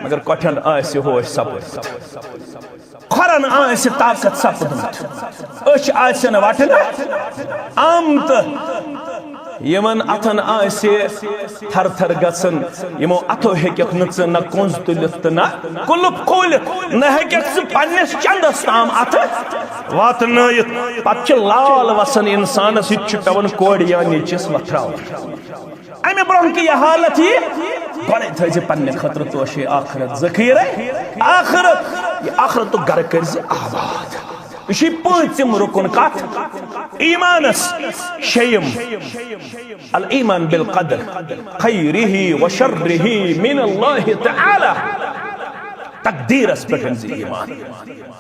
مگر کۄٹھٮ۪ن آسہِ ہوش سپُدمُت، کھۄرن آسہِ طاقت سپُدمُت، أچھ آسن وٹنہٕ آمتہٕ، یِمن اتھن آسہِ تھر تھر گژھان، یِمو اتھو ہیٚککھ نہٕ ژٕ نہ کُنٛز تُلِتھ تہٕ نہ کُلُف کھوٗلِتھ، نہ ہیٚککھ ژٕ پننِس چندس تام اتھٕ واتنٲیِتھ۔ پتہٕ چھِ لال وسان انسانس، یہِ تہِ چھُ پٮ۪وان کورِ یا نیٚچوِس وۄتھراوُن۔ امہِ برونٛہہ کہِ یہِ حالت یی، گۄڈے تھٲیزِ پننہِ خٲطرٕ توشے آخرت ذخیرے۔ آخرت، یہِ آخرتُک گرٕ کٔرزِ آباد۔ یہِ چھُ پٲنٛژِم رُکُن کتھ؟ ایمانس۔ شیٚیِم، الایمان بالقدر خیرہ و شرہ من اللہ تعالی۔ تقدیرس پٮ۪ٹھ أنزِ ایمان۔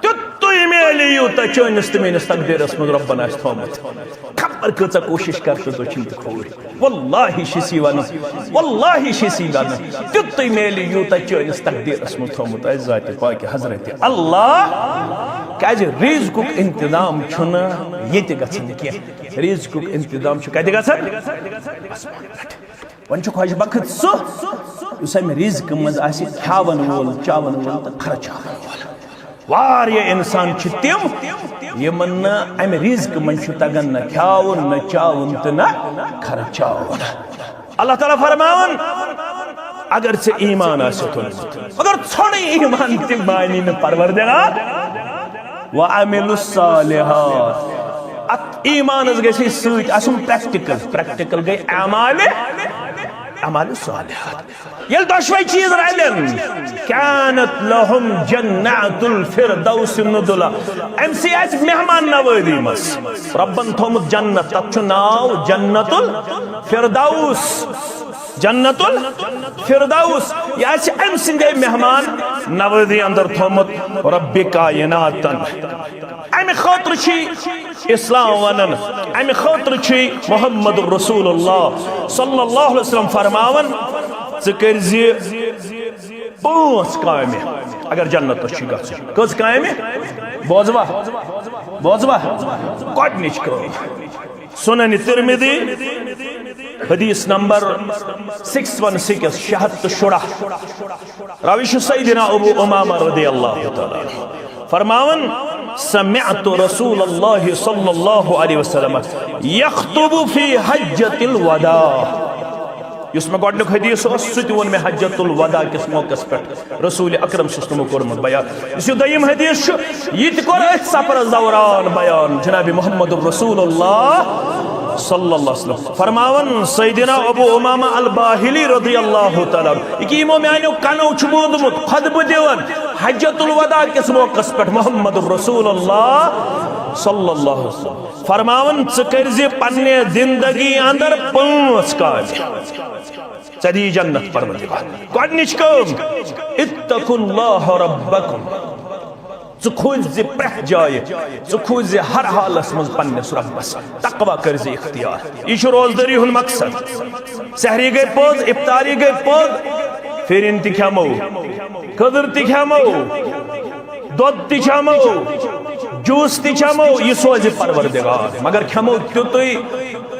تیُتُے میلہِ یوٗتاہ چٲنِس تہٕ میٲنِس تقدیرس منٛز رۄبن آسہِ تھوٚومُت۔ خبر کۭژاہ کوٗشِش کر تہٕ دٔچھِنۍ تہٕ کھووٕرۍ۔ واللہ چھِ سی ونان، واللہ چھِ سی ونان، تیُتُے میلہِ یوٗتاہ چٲنِس تقدیرس منٛز تھوٚومُت آسہِ ذاتِ پاکہِ حضرت اللہ۔ کیازِ رزقُک انتظام چھُنہٕ ییٚتہِ گژھان کینٛہہ، رزقُک انتظام چھُ کتہِ گژھان؟ آسمان پٮ۪ٹھ۔ وۄنۍ چھُ خۄش بخت سُہ، یُس امہِ رزقہٕ منٛز آسہِ کھیاون وول، چاون وول تہٕ خرچاون وول۔ واریاہ انسان چھِ تِم، یِمن نہٕ امہِ رزقہٕ منٛز چھُ تگان نہ کھیاوُن، نہ چاوُن تہٕ نہ خرچاوُن۔ اللہ تعالیٰ فرماوان، اگر ژےٚ ایمان آسہِ تھوٚومُت، مگر ژھوٚنُے ایمان تہِ مانی نہٕ پروردگار۔ وعملوا الصالحات۔ اتھ ایمانس گژھِ سۭتۍ آسُن پریکٹیکل۔ پریکٹیکل گٔے اعمال، اعمال صالحات۔ ییٚلہِ دۄشوے چیٖز رلن، كانت لهم جنات الفردوس نزلا۔ امہِ سۭتۍ آسہِ مہمان نوٲزی منٛز۔ رۄبن تھوٚومُت جنت، تتھ چھُ ناو جنت الفردوس۔ جنت الفردوس، یہِ آسہِ أمۍ سٕنٛدے مہمان نوٲزی اندر تھوٚومُت رۄبِ کائناتن۔ امہِ خٲطرٕ چھُ اسلام ونان، امہِ خٲطرٕ چھُ محمد رسول اللہ صلی اللہ علیہ وسلم فرماوان، ژٕ کٔرۍ زِ پانٛژھ کامہِ اگر جنتس چھُ گژھُن۔ کٔژ کامہِ؟ بوزوا؟ بوزوا؟ گۄڈنِچ کٲم۔ سنن ترمذی، حدیث نمبر سکس ون سکس، شےٚ ہتھ تہٕ شُراہ۔ راوی چھُ سیدنا ابو امامہ رضی اللہ تعالیٰ عنہ فرماوان، سمعت رسول اللہ صلی اللہ علیہ وسلم یخطب فی حجۃ الوداع۔ یُس مےٚ گۄڈٕنیُک حدیث اوس، سُہ تہِ ووٚن مےٚ حجۃ الوداع کِس موقعس پٮ۪ٹھ۔ رسول اکرم صلی اللہ علیہ وسلم کوٚرمُت بیان۔ یُس یہِ دوٚیِم حدیث چھُ، یہِ تہِ کوٚر أتھۍ سفرس دوران بیان جناب محمد رسول اللہ صلی اللہ علیہ وسلم۔ فرماوان سیدنا ابو امامہ الباہلی رضی اللہ تعالیٰ عنہ، یہِ کہِ یِمو میانیو کنو چھُ بوٗزمُت خطبہٕ دِوان حجۃ الوداع کِس موقعس پٮ۪ٹھ محمد رسول اللہ صلی اللہ علیہ وسلم۔ فرماوان، ژٕ کٔرۍ زِ پننہِ زندگی اندر پانٛژھ کامہِ۔ ژےٚ دِیہِ جنت پروردگار۔ گۄڈٕنِچ کٲم، اتقوا اللہ ربکم۔ ژٕ کھوٗژ زِ پرٛٮ۪تھ جایہِ، ژٕ کھوٗژ زِ ہر حالس منٛز پننِس رۄبس۔ تقوی کٔرۍ زِ اختیار۔ یہِ چھُ روزدٲری ہُنٛد مقصد۔ سحری گٔے پوٚز، افطاری گٔے پوٚز، فِرِنۍ تہِ کھٮ۪مو، کھٔزٕر تہِ کھٮ۪مو، دۄد تہِ چمو، جوٗس تہِ چمو، یہِ سوزِ پروردگار، مگر کھٮ۪مو تیُتُے،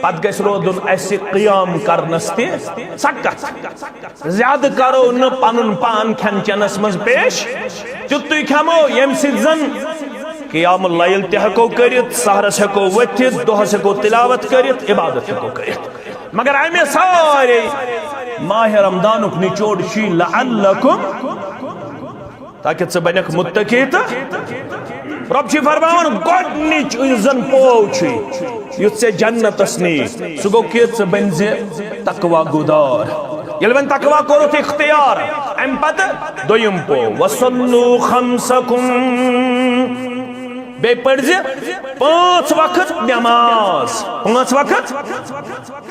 پتہٕ گژھِ روزُن اسہِ قیام کرنس تہِ سخت۔ زیادٕ کرو نہٕ پنُن پان کھٮ۪ن چٮ۪نس منٛز پیش، تیُتُے کھٮ۪مو ییٚمہِ سۭتۍ زن قیام اللیل تہِ ہٮ۪کو کٔرِتھ، سحرس ہٮ۪کو ؤتھِتھ، دۄہس ہٮ۪کو تلاوت کٔرِتھ، عبادت ہٮ۪کو کٔرِتھ۔ مگر امہِ سارے ماہ رمضانُک نچوڑ چھُ لعلکم، تاکہ ژٕ بنکھ متقی تہٕ رۄب چھُ فرماوان، گۄڈٕنِچ یُس زن پوو چھُے، یُتھ ژےٚ جنتس نی، سُہ گوٚو کہِ ژٕ بنزِ تقوی گُدار۔ ییٚلہِ وۄنۍ تقوی کوٚرُتھ اختیار، امہِ پتہٕ دوٚیِم پوو، وصلوا خمسکم، بیٚیہِ پٔرزِ پانٛژھ وقت نماز۔ پانٛژھ وقت؟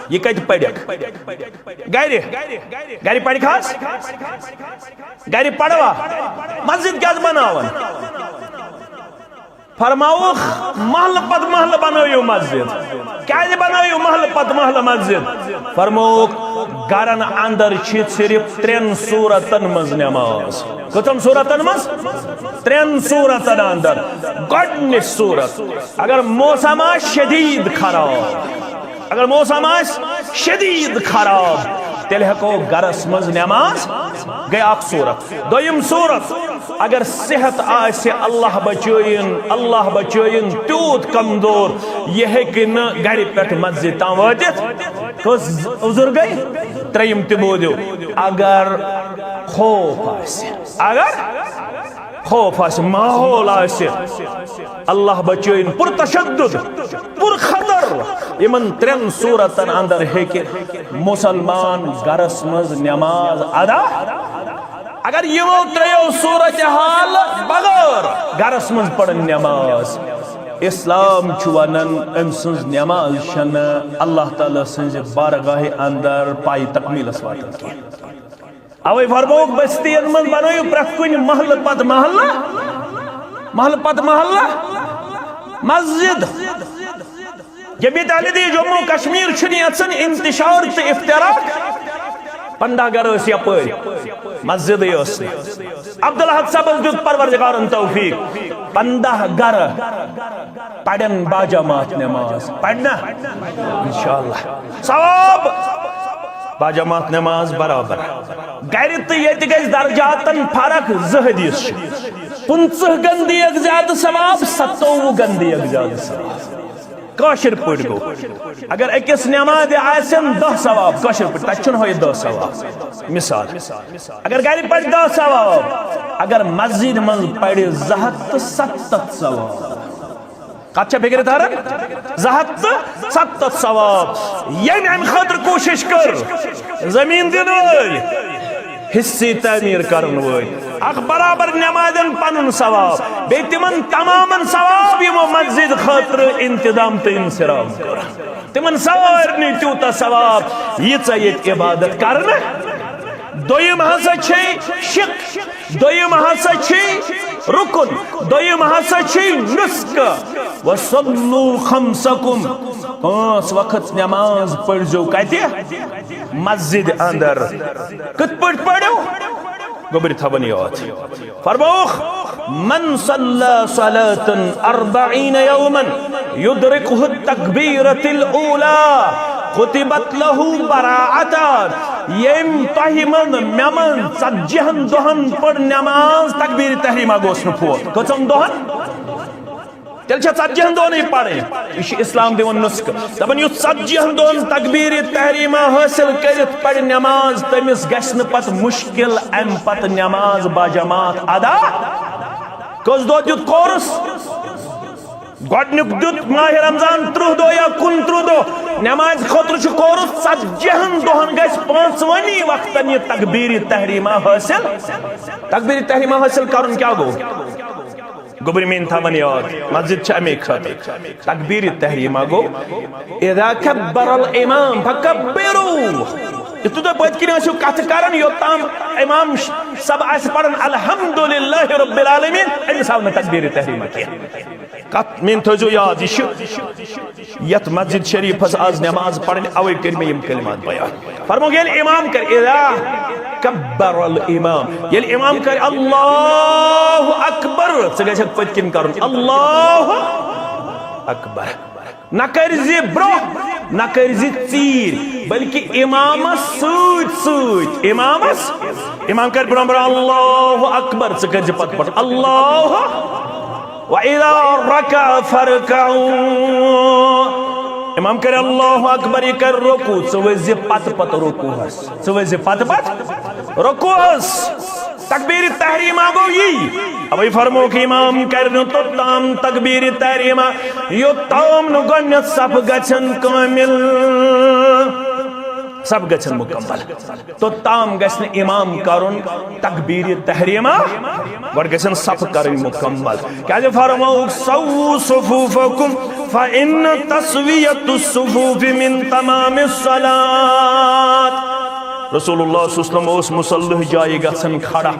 یہِ کتہِ پرکھ؟ گرِ؟ گرِ پرکھ حظ؟ گرِ پروا؟ مسجد کیازِ بناوان؟ فرماوُکھ، محلہٕ پتہٕ محلہٕ بنٲیِو مسجد۔ کیازِ بنٲیِو محلہٕ پتہٕ محلہٕ مسجد؟ فرمووُکھ، گرن اندر چھِ صرف ترٛٮ۪ن صورتن منٛز نماز۔ کٔژن صورتن منٛز؟ ترٛٮ۪ن صورتن اندر۔ گۄڈٕنِچ صورت، اگر موسم آسہِ شدید خراب، اگر موسم آسہِ شدید خراب، تیٚلہِ ہٮ۪کو گرس منٛز نماز، گٔے اکھ صورت۔ دوٚیِم صورت، اگر صحت آسہِ، اللہ بچٲیِن، اللہ بچٲیِن، تیوٗت کمزور، یہِ ہیٚکہِ نہٕ گرِ پٮ۪ٹھ مسجد تام وٲتِتھ۔ کٔژ عذر گٔے؟ ترٛیٚیِم تہِ بوٗزِو، اگر خوف آسہِ، اگر خوف آسہِ، ماحول آسہِ، اللہ بچٲیِن، پر تشدد، پر خطر، یِمن ترٛٮ۪ن صورتن اندر ہیٚکہِ مسلمان گرس منٛز نماز ادا۔ اگر یِمو ترٛیو صورت حال بغٲر گرس منٛز پرن نماز، اسلام چھُ ونان، أمۍ سٕنٛز نماز چھنہٕ اللہ تعالیٰ سٕنٛزِ بارگاہہِ اندر پایہِ تکمیلس واتان کینٛہہ۔ اوے فرمووُکھ، بستین منٛز بنٲیِو پرٛٮ۪تھ کُنہِ محلہٕ پتہٕ محلہٕ، محلہٕ پتہٕ محلہٕ مسجد۔ جمعیت اہلِ دین جموں کشمیر چھُنہٕ یژھان انتشار تہٕ افتراق۔ پنٛداہ گرٕ ٲسۍ یپٲرۍ، مسجدٕے ٲس نہٕ۔ عبدالحق صٲبس دیُت پروردگارن توفیق، پنٛداہ گرٕ پرن باجماعت نماز۔ پرنا؟ انشاءاللہ۔ ثواب باجماعت نماز برابر۔ گرِ تہٕ ییٚتہِ گژھِ درجاتن فرق۔ زٕ حدیث چھِ۔ پٕنٛژٕہ گن دِیَکھ زیادٕ ثواب، ستووُہ گن دِیَکھ زیادٕ ثواب۔ کٲشِر پٲٹھۍ گوٚو، اگر أکِس نمازِ آسن دَہ ثواب، کٲشِر پٲٹھۍ، تَتہِ چھُنہٕ ہُہ یہِ دَہ ثواب۔ مثال، اگر گرِ پرِ دَہ ثواب، اگر مسجد منٛز پرِ زٕ ہتھ تہٕ ستتھ ثواب۔ کتھ چھا فکرِ تران؟ زٕ ہتھ تہٕ ستتھ ثواب۔ ییٚمۍ امہِ خٲطرٕ کوٗشش کٔر، زٔمیٖن دِنہٕ وٲلۍ، حصہٕ تعمیٖر کرن وٲلۍ، اکھ برابر نمازن پنُن ثواب، بیٚیہِ تِمن تمامن ثواب یِمو مسجد خٲطرٕ انتظام تہٕ انصرام کوٚر، تِمن سارنٕے تیوٗتاہ ثواب، ییٖژاہ ییٚتہِ عبادت کرنہٕ۔ دوٚیِم ہسا چھے شِق، دوٚیِم ہسا چھے رُکُن، دوٚیِم ہسا چھے نُسخہٕ۔ وَصَلُّوا خَمْسَكُمْ، پانٛژھ وقت نماز پٔرزیو کتہِ؟ مسجد اندر۔ کِتھ پٲٹھۍ پٔرِو؟ گوٚبرِ تھاوان یاد۔ فرمووُکھ، من صلى صلاة أربعين يوما يدركه التكبيرة الأولى كتبت له براءتان۔ ییٚمۍ تۄہہِ منٛز مےٚ منٛز ژتجی ہن دۄہن پٔر نماز تکبیر تحریمہ گوٚژھ نہٕ فوت۔ کٔژن دۄہن؟ تیٚلہِ چھا ژتجی ہن دۄہنٕے پرٕنۍ؟ یہِ چھُ اسلام دِوان نُسخہٕ، دپان یُس ژتجی ہن دۄہن تکبیٖرِ تحریمہ حٲصِل کٔرِتھ پرِ نماز، تٔمِس گژھِ نہٕ پتہٕ مُشکِل امہِ پتہٕ نماز باجماعت ادا۔ کٔژ دۄہ دیُت کورس؟ گۄڈنیُک دیُت ماہِ رمضان ترٕٛہ دۄہ یا کُنترٕٛہ دۄہ۔ نمازِ خٲطرٕ چھُ کورس ژتجی ہن دۄہن گژھِ پانٛژونی وقتن یہِ تکبیٖرِ تحریمہ حٲصِل۔ تکبیٖرِ تحریمہ حٲصِل کرُن کیٛاہ گوٚو؟ گوٚبرۍ میٲنۍ تھاوان یاد، مسجد چھِ اَمے خٲطرٕ۔ تکبیٖرِ تحریمہ گوٚو، اذا کبر الامام فکبروا۔ یُتھُے تُہۍ پٔتۍ کِنۍ ٲسِو کتھٕ کران، یوٚتام امام صٲب آسہِ پران الحمدللہ رب العالمین، أمِس آو نہٕ تکبیٖرِ تحریمہ کینٛہہ۔ کتھ میٲنۍ تھٲیزیو یاد، یہِ چھُ یتھ مسجد شریفس آز نماز پرٕنۍ، اوے کٔرۍ مےٚ یِم کلمات بیان۔ فرمووُکھ، ییٚلہِ امام کرِ، اذا کبر الامام، ییٚلہِ امام کرِ اللہ اکبر، ژٕ گژھکھ پٔتۍ کِنۍ کرُن اللہ اکبر۔ نہ کٔرۍ زِ برونٛہہ، نہ کٔرۍ زِ ژیٖرۍ، بلکہِ امامس سۭتۍ سۭتۍ، امامس، امام کرِ برونٛہہ برونٛہہ اللہ اکبر، ژٕ کٔرۍ زِ پتہٕ پتہٕ اللہ۔ وَإِذَا رَكَعَ فَارْكَعُوا۔ امام کرِ اللہ اکبر، یہِ کرِ رکوع، ژٕ ؤسۍ زِ پتہٕ پتہٕ رکوعس، ژٕ ؤسۍ زِ پتہٕ پتہٕ رکوعس۔ تکبیٖرِ تحریمہ گوٚو یی۔ اوے فرمووُکھ، امام کرِ نہٕ توٚتام تکبیٖرِ تحریمہ، یوٚتام نہٕ گۄڈٕنیتھ صف گژھن کٲمِل، صف گژھن مکمل۔ توٚتام گژھِ نہٕ امام کرُن تکبیٖرِ تحریمہ، گۄڈٕ گژھن صف کرٕنۍ مکمل۔ کیازِ فرمووُکھ، سَوُّوا صُفُوفَکُم فَإِنَّ تَسْوِیَتَ الصُّفُوفِ مِن تَمَامِ الصَّلَاۃِ۔ رسول اللہ صلی اللہ علیہ وسلم اوس مصلی جایہِ گژھان کھڑا،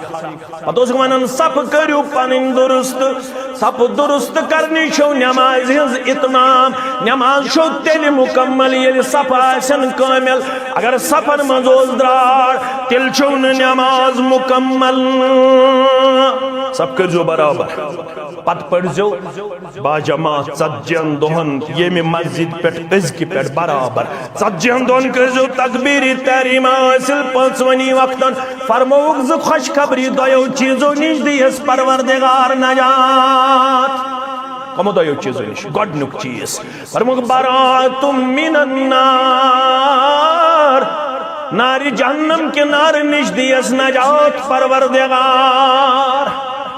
پتہٕ اوس ونان، صف کٔرِو پنٕنۍ درست۔ صف درست کرنی چھو نمازِ ہٕنٛز اتمام۔ نماز چھو تیٚلہِ مکمل، ییٚلہِ صف آسن کٲمل۔ اگر صفن منٛز اوس درٛاڑ، تیٚلہِ چھو نہٕ نماز مکمل۔ صف کٔرۍزیو برابر، پتہٕ پٔرۍزیو باجماعت ژتجی ہن دۄہن ییٚمہِ مسجد پٮ۪ٹھ، أزکہِ پٮ۪ٹھ برابر۔ ژتجی ہن دۄہن کٔرۍزیو تکبیٖرِ تحریمہ حٲصِل پانٛژونی وقتن۔ فرمووُکھ زِ خوشخبری دۄیو چیٖزو نِش دِیَس پروردگار نجات۔ کمو دۄیو چیٖزو نِش؟ گۄڈٕنیُک چیٖز فرمووُکھ، براءۃ من النار، نارِ جہنم کہِ نارٕ نِش دِیَس نجات پروردگار۔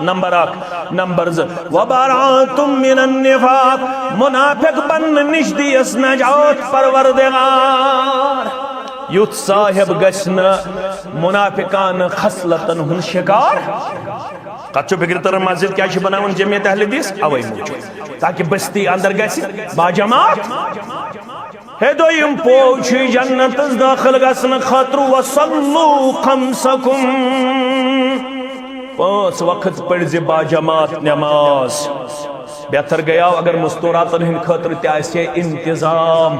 نمبر اکھ۔ نمبر زٕ، وبراءۃ من النفاق، منافق بننہٕ نِش دِیَس نجات پروردگار۔ یُتھ صاحب گژھِ نہٕ منافقانہٕ خصلتن ہُنٛد شکار۔ کتھ چھو فکر تران، مسجد کیٛاہ چھِ بناوان جمعیت اہل حدیث؟ اوے موٗجوٗب، تاکہ بستی اندر گژھِ باجماعت۔ ہے دوٚیِم پوو چھُ جنتس دٲخل گژھنہٕ خٲطرٕ، وصلوا خمسکم، پانٛژھ وقت پٔرۍ زِ باجماعت نماز۔ بہتر گٔیاو اگر مستوراتن ہٕنٛدِ خٲطرٕ تہِ آسہِ ہے انتظام۔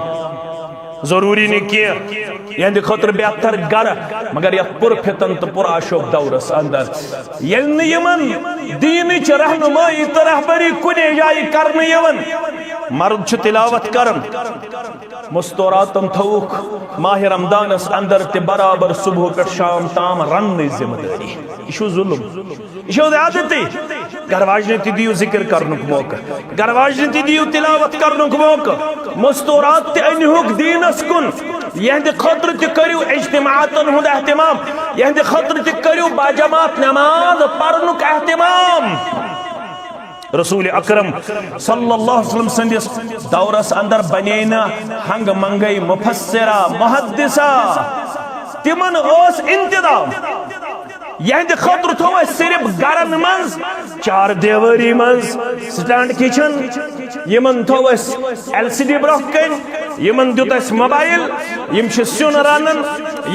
ضروٗری نہٕ کینٛہہ، یِہنٛدِ خٲطرٕ بہتر گرٕ، مگر یتھ پُر فتن تہٕ پُر آشوب دورس اندر، ییٚلہِ نہٕ یِمن دیٖنٕچ رہنمٲیی تہٕ رہبری کُنے جایہِ کرنہٕ یِوان۔ مرد چھُ تلاوت کران، مستوراتن تھٲوٕکھ ماہِ رمضانس اندر تہِ برابر صبح پٮ۪ٹھ شام تام رننٕچ ذمہٕ دٲری۔ یہِ چھُ ظلم، یہِ چھُ زیادتی۔ گرٕ واجنہِ تہِ دِیِو ذکر کرنُک موقعہٕ، گرٕ واجنہِ تہِ دِیِو تلاوت کرنُک موقعہٕ۔ مستورات تہِ أنِہُکھ دیٖنس کُن، یِہنٛدِ خٲطرٕ تہِ کٔرِو اجتماعاتن ہُنٛد اہتمام، یِہنٛدِ خٲطرٕ تہِ کٔرِو باجماعت نماز پرنُک اہتمام۔ رسول اکرم صلی اللہ علیہ وسلم سٕنٛدِس دورس اندر بنے نہٕ ہنگہٕ منگے مفسرہ، محدثہ، تِمن اوس انتظام۔ یِہنٛدِ خٲطرٕ تھوٚو اَسہِ صرف گرن منٛز چار دیوٲری منٛز سٹینڈ کچن، یِمن تھوٚو اَسہِ ایل سی ڈی برٛونٛہہ کَنۍ، یِمن دیُت اَسہِ موبایل، یِم چھِ سیُن رنان،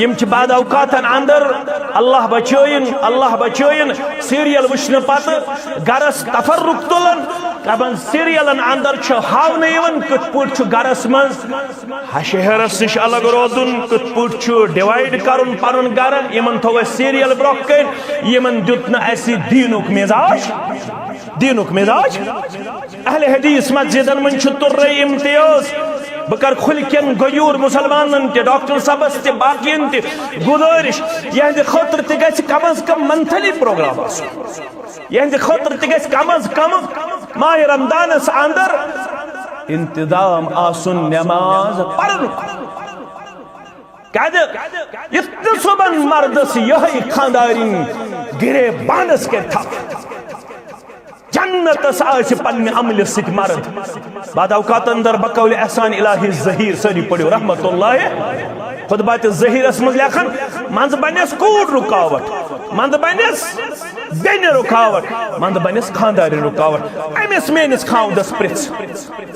یِم چھِ بعد اوقاتن اندر اللہ بچٲیِن، اللہ بچٲیِن سیریل وٕچھنہٕ پتہٕ گرس تفرق تُلان، دپان سیریلن اندر چھُ ہاونہٕ یِوان کِتھ پٲٹھۍ چھُ گرس منٛز ہشہٕ ہیرس نِش الگ روزُن، کِتھ پٲٹھۍ چھُ ڈیوایڈ کرُن پنُن گرٕ۔ یِمن تھوٚو اَسہِ سیریل برٛونٛہہ کَنۍ، یِمن دیُت نہٕ اَسہِ دیٖنُک مزاج، دیٖنُک مزاج۔ اہل حدیث مسجدن منٛز چھُ تُرے امتیاز۔ بہٕ کرٕ کھُلہِ کٮ۪ن غیور مسلمانن تہِ، ڈاکٹر صٲبس تہِ، باقین تہِ گُزٲرِش، یِہنٛدِ خٲطرٕ تہِ گژھِ کم از کم منتھلی پروگرام آسُن۔ یِہنٛدِ خٲطرٕ تہِ گژھِ کم از کم ماہِ رمضانس اندر انتظام آسُن نماز پرنُک۔ کیازِ یُتھ نہٕ صبحن مردس یِہے خاندارِنۍ گریبانس کرِ تھپھ، جنتس آسہِ پننہِ عملہِ سۭتۍ مرد۔ بعد اوقات اندر بقول احسان الہی ظہیر، سٲری پٔرِو رحمت اللہ۔ خطبات ظہیرس منٛز لیکھان، منٛزٕ بنٮ۪س کوٗر رُکاوٹ، منٛزٕ بنٮ۪س بیٚنہِ رُکاوٹ، منٛزٕ بنٮ۪س خاندارِنۍ رُکاوٹ۔ أمِس میٲنِس خاوندس پرژھ۔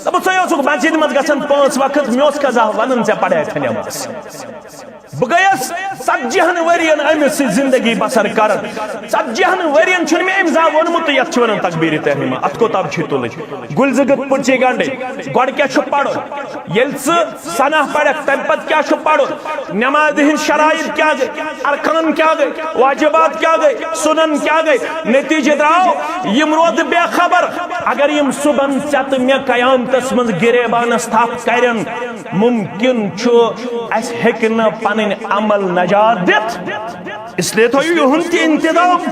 دوٚپُس، ژٕ اوسُکھ مسجدِ منٛز گژھان پانٛژھ وقت، مےٚ اوس قضا ونان ژےٚ پرے تھے نماز۔ بہٕ گٔیَس ژتجی ہن ؤرین أمِس سۭتۍ زندگی بسر کران۔ ژتجی ہن ؤرین چھُنہٕ مےٚ أمۍ زانٛہہ ووٚنمُت، تہٕ یتھ چھِ ونان تکبیٖرِ تحریمہ، اتھ کوٚت تام چھِ تُلٕنۍ۔ گُلۍ زٕ گٔژھۍ پُرچی گنڈٕنۍ۔ گۄڈٕ کیٛاہ چھُ پرُن؟ ییٚلہِ ژٕ ثنا پرکھ، تمہِ پتہٕ کیٛاہ چھُ پرُن؟ نمازِ ہٕنٛدۍ شرائط کیٛاہ گٔے؟ ارکان کیٛاہ گٔے؟ واجبات کیٛاہ گٔے؟ سنن کیٛاہ گٔے؟ نتیجہ درٛاو، یِم روزٕ بے خبر۔ اگر یِم صبحن ژےٚ تہٕ مےٚ قیامتس منٛز گریبانس تھپھ کرن، ممکن چھُ اسہِ ہیٚکہِ نہٕ پنٕنۍ عمل نجات دِتھ۔ اس لیے تھٲیِو یِہُنٛد تہِ انتظام۔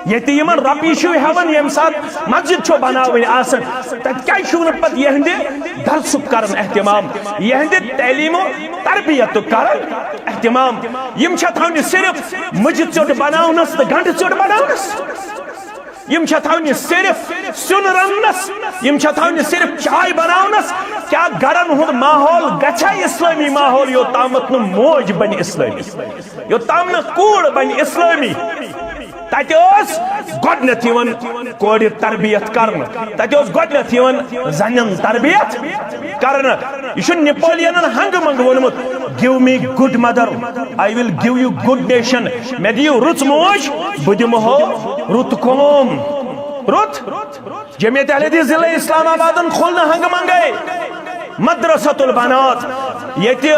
ییٚتہِ یِمن رۄپیہِ چھِو ہٮ۪وان، ییٚمہِ ساتہٕ مسجد چھو بناوٕنۍ آسان، تتہِ کیازِ چھِو نہٕ پتہٕ یِہنٛدِ درسُک کران اہتمام، یِہنٛدِ تعلیٖم و تربیتُک کران اہتمام؟ یِم چھا تھاونہِ صرف مُجہِ ژیوٚٹ بناونس تہٕ گنڈٕ ژیوٚٹ بناونس؟ یِم چھا تھاونہِ صرف سیُن رننس؟ یِم چھا تھاونہِ صرف چاے بناونس؟ کیٛاہ گرن ہُنٛد ماحول گژھِ اسلٲمی ماحول، یوٚتامتھ نہٕ موج بنہِ اسلٲمی، یوٚتام نہٕ کوٗر بنہِ اسلٲمی؟ تتہِ ٲس گۄڈنیتھ یِوان کورِ تربیت کرنہٕ، تتہِ اوس گۄڈنیتھ یِوان زنٮ۪ن تربیت کرنہٕ۔ یہِ چھُ نپولینن ہنگہٕ منگہٕ ووٚنمُت، "Give me good mother, I will give you good nation۔" مےٚ دِیِو رٕژ موج، بہٕ دِمہو رُت قوم۔ رُت۔ جمعیت اہل حدیث ضلع اسلام آبادن کھول نہٕ ہنگہٕ منگے مدرسۃ البنات، ییٚتہِ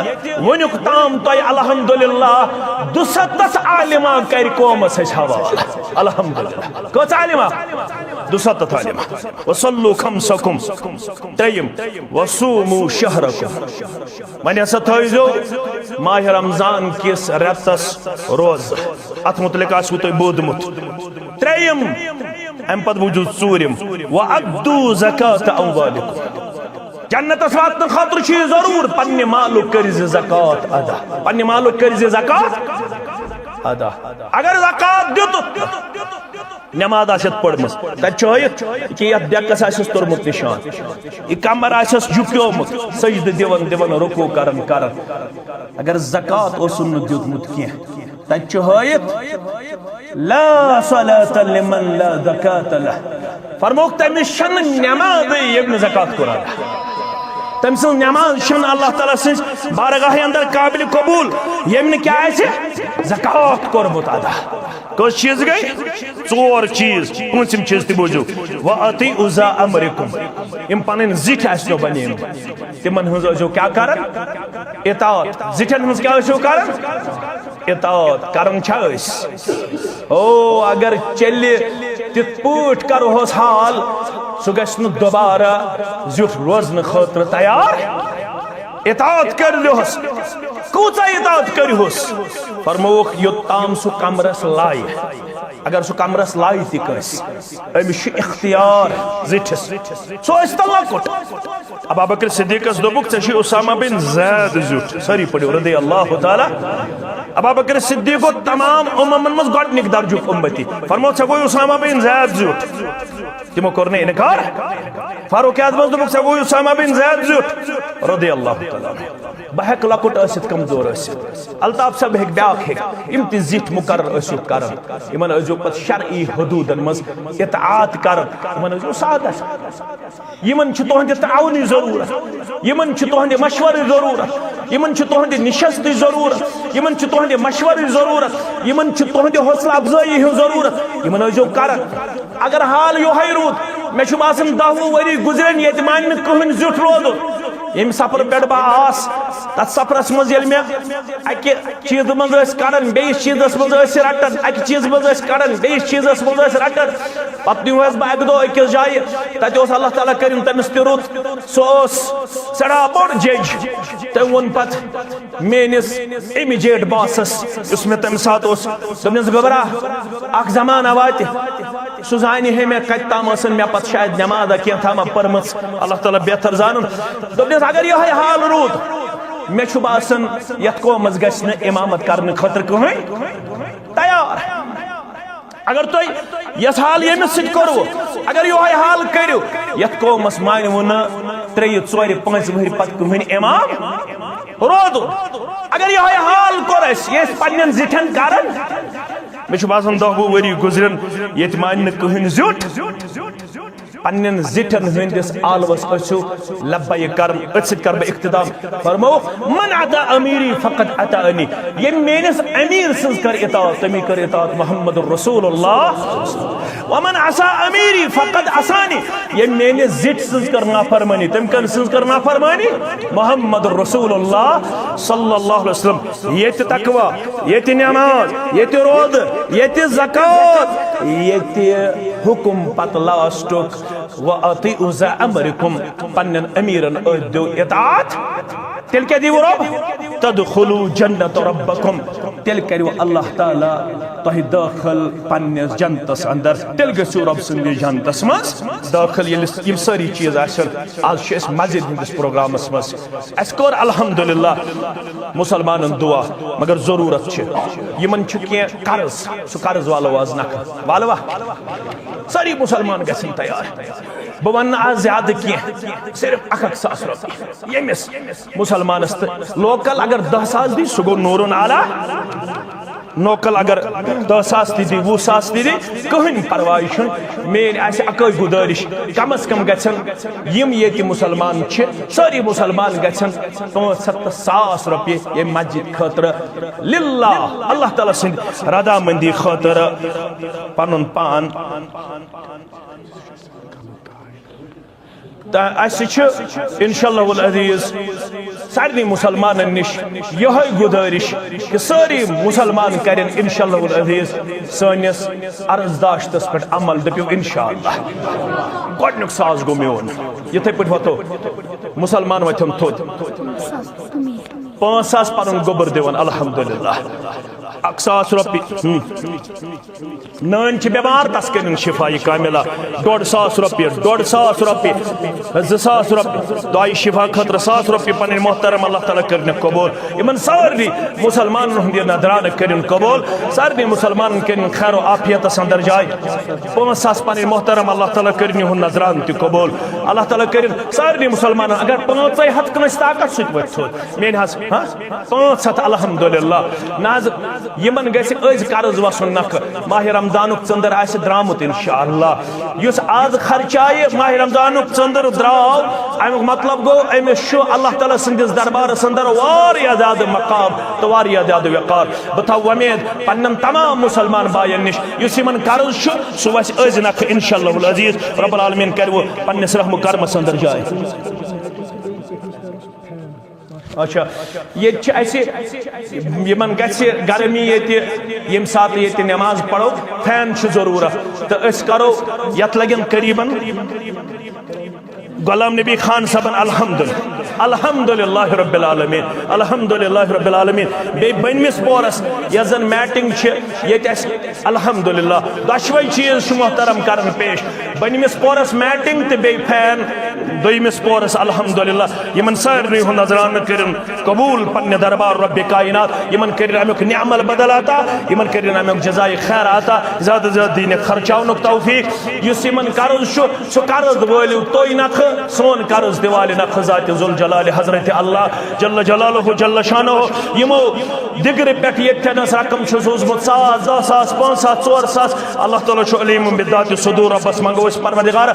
وُنیُک تام تۄہہِ الحمدللہ دُسَتتھ عالمہ کرِ قومس أسۍ حوالہٕ۔ الحمدللہ۔ کٔژ عالمہ؟ دُسَتتھ عالمہ۔ وصلوا خمسکم، ترٛیٚیِم، وصوموا شہرکم۔ وۄنۍ ہسا تھٲیزیو ماہِ رمضان کِس رٮ۪تس روزٕ۔ اتھ متعلق آسِوٕ تۄہہِ بوٗزمُت۔ ترٛیٚیِم، امہِ پتہٕ بوٗزِو ژوٗرِم، "وَأَدُّوا زَكَاةَ أَمْوَالِكُمْ۔" جنتس واتنہٕ خٲطرٕ چھُ یہِ ضروٗر، پننہِ مالُک کٔرۍ زِ زکوٰۃ ادا، پننہِ مالُک کٔرۍ زِ زکوٰۃ ادا۔ اگر زکوٰۃ دیُتُتھ، نماز آسٮ۪تھ پٔرمٕژ، تتہِ چھُ ہٲیِتھ کہِ یتھ ڈیکس آسٮ۪س توٚرمُت نشان، یہِ کمر آسٮ۪س جُکیومُت، سجدٕ دِوان دِوان، رکوع کران کران۔ اگر زکوٰۃ اوسُن نہٕ دیُتمُت کینٛہہ، تتہِ چھُ ہٲیِتھ، "لا صلاة لمن لا زکاة له۔" فرمووُکھ، تٔمِس چھَنہٕ نٮ۪مازٕے ییٚمۍ نہٕ زکوٰۃ کوٚر ادا۔ تٔمۍ سٕنٛز نٮ۪ماز چھَنہٕ اللہ تعالیٰ سٕنٛز بارگاہہِ اندر قابل قبول، ییٚمۍ نہٕ کیٛاہ آسہِ؟ زکوٰۃ کوٚرمُت ادا۔ کٔژ چیٖز گٔے؟ ژور چیٖز۔ پوٗنٛژِم چیٖز تہِ بوٗزِو، "وأطیعوا ذا أمرکم۔" یِم پنٕنۍ زِٹھۍ آسنو بنیمٕتۍ، تِمن ہٕنٛز ٲسۍزیو کیٛاہ کران؟ اطاعت۔ زِٹھٮ۪ن ہٕنٛز کیٛاہ ٲسِو کران؟ اطاعت کران چھا أسۍ؟ او، اگر چلہِ تِتھ پٲٹھۍ کرہوس حال، سُہ گژھِ نہٕ دوبارٕ زیُٹھ روزنہٕ خٲطرٕ تیار۔ اطاعت کٔرۍزِہوس۔ کۭژاہ اطاعت کٔرۍہوس؟ فرمووُکھ، یوٚتام سُہ کمرس لایہِ۔ اگر سُہ کمرس لایہِ تہِ کٲنٛسہِ، أمِس چھُ اختیار زِٹھِس۔ سُہ ٲسۍ تن لۄکُٹ۔ ابابکر صدیقس دوٚپُکھ، "ژےٚ چھُے اسامہ بن زید زیُٹھ۔" سٲری پٔرِو، رضی اللہ تعالیٰ۔ ابابکر صدیق گوٚو تمام اممن منٛز گۄڈٕنِکۍ درجُک امتی۔ فرموو، "ژےٚ گوٚوُے اسامہ بن زید زیُٹھ۔" تِمو کوٚر نہٕ انکار۔ فاروق اعظمس دوٚپُکھ، "ژےٚ گوٚوُے اسامہ بن زید زیُٹھ۔" رضی اللہ تعالیٰ عنہ۔ بہٕ ہیٚکہٕ لۄکُٹ ٲسِتھ، کمزور ٲسِتھ، الطاف صٲب ہیٚکہِ، بیٛاکھ ہیٚکہِ، یِم تہِ زِٹھۍ مقرر ٲسِو کران، یِمن ٲسۍزیو پتہٕ شرعی حدوٗدن منٛز اطاعت کران، یِمن ٲسۍزیو سادس۔ یِمن چھِ تُہنٛدِ تعاونٕچ ضروٗرت، یِمن چھِ تُہنٛدِ مشورٕچ ضروٗرت، یِمن چھِ تُہنٛدِ نِشستٕچ ضروٗرت، یِمن چھِ تُہنٛدِ مشورٕچ ضروٗرت، یِمن چھِ تُہنٛدِ حوصلہٕ افزٲیی ہٕنٛز ضروٗرت۔ یِمن ٲسۍزیو کران۔ اگر حال یِہوٚے روٗد، مےٚ چھُ باسان دَہ وُہ ؤری گُزرن ییٚتہِ مانہِ نہٕ کٕہٕنۍ زیُٹھ روزُن۔ ییٚمہِ سفرٕ پٮ۪ٹھ بہٕ آس، تَتھ سفرس منٛز ییٚلہِ مےٚ اَکہِ چیٖزٕ منٛز ٲسۍ کڑان، بیٚیِس چیٖزس منٛز ٲسۍ رٹان، اَکہِ چیٖزٕ منٛز ٲسۍ کڑان، بیٚیِس چیٖزس منٛز ٲسۍ رٹان۔ پتہٕ نیوٗہس بہٕ اکہِ دۄہ أکِس جایہِ، تتہِ اوس اللہ تعالیٰ کٔرِن تٔمِس تہِ رُت، سُہ اوس سٮ۪ٹھاہ بوٚڑ جج۔ تٔمۍ ووٚن پتہٕ میٲنِس امیجیٹ باسس، یُس مےٚ تمہِ ساتہٕ اوس، دوٚپنس، "گوٚبرا، اکھ زمانہ واتہِ، سُہ زانہِ ہے مےٚ کتہِ تام ٲسن مےٚ پتہٕ شاید نٮ۪مازا کینٛہہ تامہ پٔرمٕژ، اللہ تعالیٰ بہتر زانُن۔ دوٚپنس، اگر یِہوٚے حال روٗد، مےٚ چھُ باسان یتھ قومس گژھِ نہٕ امامت کرنہٕ خٲطرٕ کٕہٕنۍ تیار۔ اگر تۄہہِ یتھ حال ییٚمِس سۭتۍ کوٚروٕ، اگر یِہوٚے حال کٔرِو، یتھ قومس مانِوٕ نہٕ ترٛیٚیہِ، ژورِ، پانٛژِ وٕہٕرِ پتہٕ کٕہٕنۍ امام روزُن۔ اگر یِہوٚے حال کوٚر اَسہِ، یہِ أسۍ پننٮ۪ن زِٹھٮ۪ن کران، مےٚ چھُ باسان دَہ وُہ ؤری گُزرن، ییٚتہِ مانہِ نہٕ کٕہٕنۍ زیُٹھ۔ پننٮ۪ن زِٹھٮ۪ن ہٕنٛدِس عالمس ٲسِو لبیک کران، أتھۍ سۭتۍ کرٕ بہٕ اختتام۔ فرمووُکھ، "من اطاع امیری فقد اطاعنی"، ییٚمۍ میٲنِس امیر سٕنٛز کٔر اطاعت، تٔمی کٔر اطاعت محمد رسول اللہ۔ "ومن عصا امیری فقد عصانی"، ییٚمۍ میٲنِس زِٹھِ سٕنٛز کٔر نافرمٲنی، تٔمۍ کٔر سٕنٛز کٔر نافرمٲنی محمد رسول اللہ صلی اللہ علیہ وسلم۔ ییٚتہِ تقوی، ییٚتہِ نماز، ییٚتہِ روزٕ، ییٚتہِ زکوٰۃ، ییٚتہِ حکم پتہٕ لاسٹُک، "وَأَطِیعُوا ذَا أَمْرِکُم"، پننٮ۪ن امیرن ٲسۍ دیو اطاعت، تیٚلہِ کیٛاہ دیٖوٕ رۄب؟ "تَدْخُلُوا جَنَّتَ رَبَّکُم"، تیٚلہِ کَرِو اللہ تعالیٰ تۄہہِ دٲخل پننِس جنتس اندر، تیٚلہِ گٔژھِو رۄب سٕنٛدِس جنتس منٛز دٲخل۔ ییٚلہِ یِم سٲری چیٖز آسن، آز چھِ أسۍ مسجد ہٕنٛدِس پروگرامس منٛز۔ اَسہِ کوٚر الحمدللہ مسلمانن دعا، مگر ضروٗرت چھِ، یِمن چھُ کینٛہہ قرض، سُہ قرض والو آز نکھٕ، والوا؟ سٲری مسلمان گژھن تیار۔ بہٕ ونہٕ نہٕ آز زیادٕ کینٛہہ، صرف اکھ اکھ ساس رۄپیہِ ییٚمِس مسلمانس تہٕ لوکل اگر دَہ ساس دی، سُہ گوٚو نورن اعلیٰ۔ لوکل اگر دَہ ساس تہِ دی، وُہ ساس تہِ دی، کٕہٕنۍ پرواے چھُنہٕ۔ میٲنۍ آسہِ اکٲے گُزٲرِش، کم از کم گژھن یِم ییٚتہِ مسلمان چھِ، سٲری مسلمان گژھن پانٛژھ ہتھ تہٕ ساس رۄپیہِ ییٚمہِ مسجد خٲطرٕ للہ، اللہ تعالیٰ سٕنٛدِ رضامندی خٲطرٕ پنُن پان۔ تہٕ اَسہِ چھِ انشاءاللہ العزیز سارنٕے مسلمانن نِش یِہوٚے گُزٲرِش کہِ سٲری مسلمان کرن انشاءاللہ العزیز سٲنِس عرض داشتس پٮ۪ٹھ عمل۔ دٔپِو انشاءاللہ۔ گۄڈٕنیُک ساز گوٚو میون۔ یِتھَے پٲٹھۍ وۄتھو، مسلمان وۄتھن تھوٚد۔ پانٛژھ ساس پنُن گوٚبُر دِوان، الحمدللہ۔ اکھ ساس رۄپیہِ۔ ہم۔ نٲنۍ چھِ بٮ۪مار، تَس کٔرِن شفا یہِ کاملہ۔ ڈۄڈ ساس رۄپیہِ، ڈۄڈ ساس رۄپیہِ، زٕ ساس رۄپیہِ، دعایہِ شفا خٲطرٕ ساس رۄپیہِ پنٕنۍ محترم، اللہ تعالیٰ کٔرِنَکھ قبول۔ یِمن سٲرنٕے مسلمانن ہُنٛد یہِ نذرانہٕ کٔرِن قبول، سارنٕے مسلمانن کٔرِن خیر و عافیتس اندر جاے۔ پانٛژھ ساس پنٕنۍ محترم، اللہ تعالیٰ کٔرِن یِہُنٛد نذرانہٕ تہِ قبول۔ اللہ تعالیٰ کٔرِن سارنٕے مسلمانن، اگر پانٛژے ہتھ کٲنٛسہِ طاقت سۭتۍ وۄتھِ تھوٚد، میٲنۍ حظ، ہاں؟ پانٛژھ ہتھ، الحمدللہ۔ نہ حظ، یِمن گژھِ أزۍ قرض وسُن نکھٕ۔ ماہِ رمضانُک ژٔنٛدٕر آسہِ درٛامُت انشاءاللہ۔ یُس آز خرچایہِ ماہِ رمضانُک ژٔنٛدٕر درٛاو، امیُک مطلب گوٚو أمِس چھُ اللہ تعالیٰ سٕنٛدِس دربارس اندر واریاہ زیادٕ مقام تہٕ واریاہ زیادٕ وقار۔ بہٕ تھاوٕ وۄمید پننٮ۪ن تمام مسلمان باین نِش، یُس یِمن قرض چھُ، سُہ وسہِ أزۍ نکھٕ انشاءاللہ العزیز۔ رب العالمین کرِ وۄنۍ پننِس رحم و کرمس اندر جاے۔ اچھا، ییٚتہِ چھِ اَسہِ، یِمن گژھِ گرمی ییٚتہِ، ییٚمہِ ساتہٕ ییٚتہِ نٮ۪ماز پرو، فین چھِ ضروٗرت، تہٕ أسۍ کرو، یتھ لگن قریباً غلام نبی خان صٲبن، الحمدللہ، الحمدللہ رب العالمین، الحمدللہ رب العالمین۔ بیٚیہِ بٔنمِس پورس یۄس زن میٹنگ چھِ، ییٚتہِ اَسہِ الحمدللہ۔ دۄشوے چیٖز چھُ محترم کران پیش۔ بٔنمِس پورس میٹنگ تہٕ بیٚیہِ فین۔ دوٚیمِس پورس الحمدللہ۔ یِمن سارنٕے ہُنٛد نذرانہٕ کٔرِن قبول پننہِ دربار رب کائنات۔ یِمن کٔرِن امیُک نعم البدل عطا۔ یِمن کٔرِن امیُک جزائے خیر عطا۔ زیادٕ زیادٕ دِنہِ خرچاونُک توفیق۔ یُس یِمن قرض چھُ، سُہ قرض وٲلِو تُہۍ نکھٕ، سون قرض تہِ والہِ نکھٕ ذات ذوالجلال حضرت اللہ جل جلالہ جل شانہ۔ یِمو دِگرٕ پٮ۪ٹھ ییٚتہِ تھٮ۪نس رقم چھُ سوٗزمُت ساس، دَہ ساس، پانٛژھ ساس، ژور ساس۔ اللہ تعالیٰ چھُ علیم بالذات صدور۔ رۄبس منٛگو أسۍ پروردگار،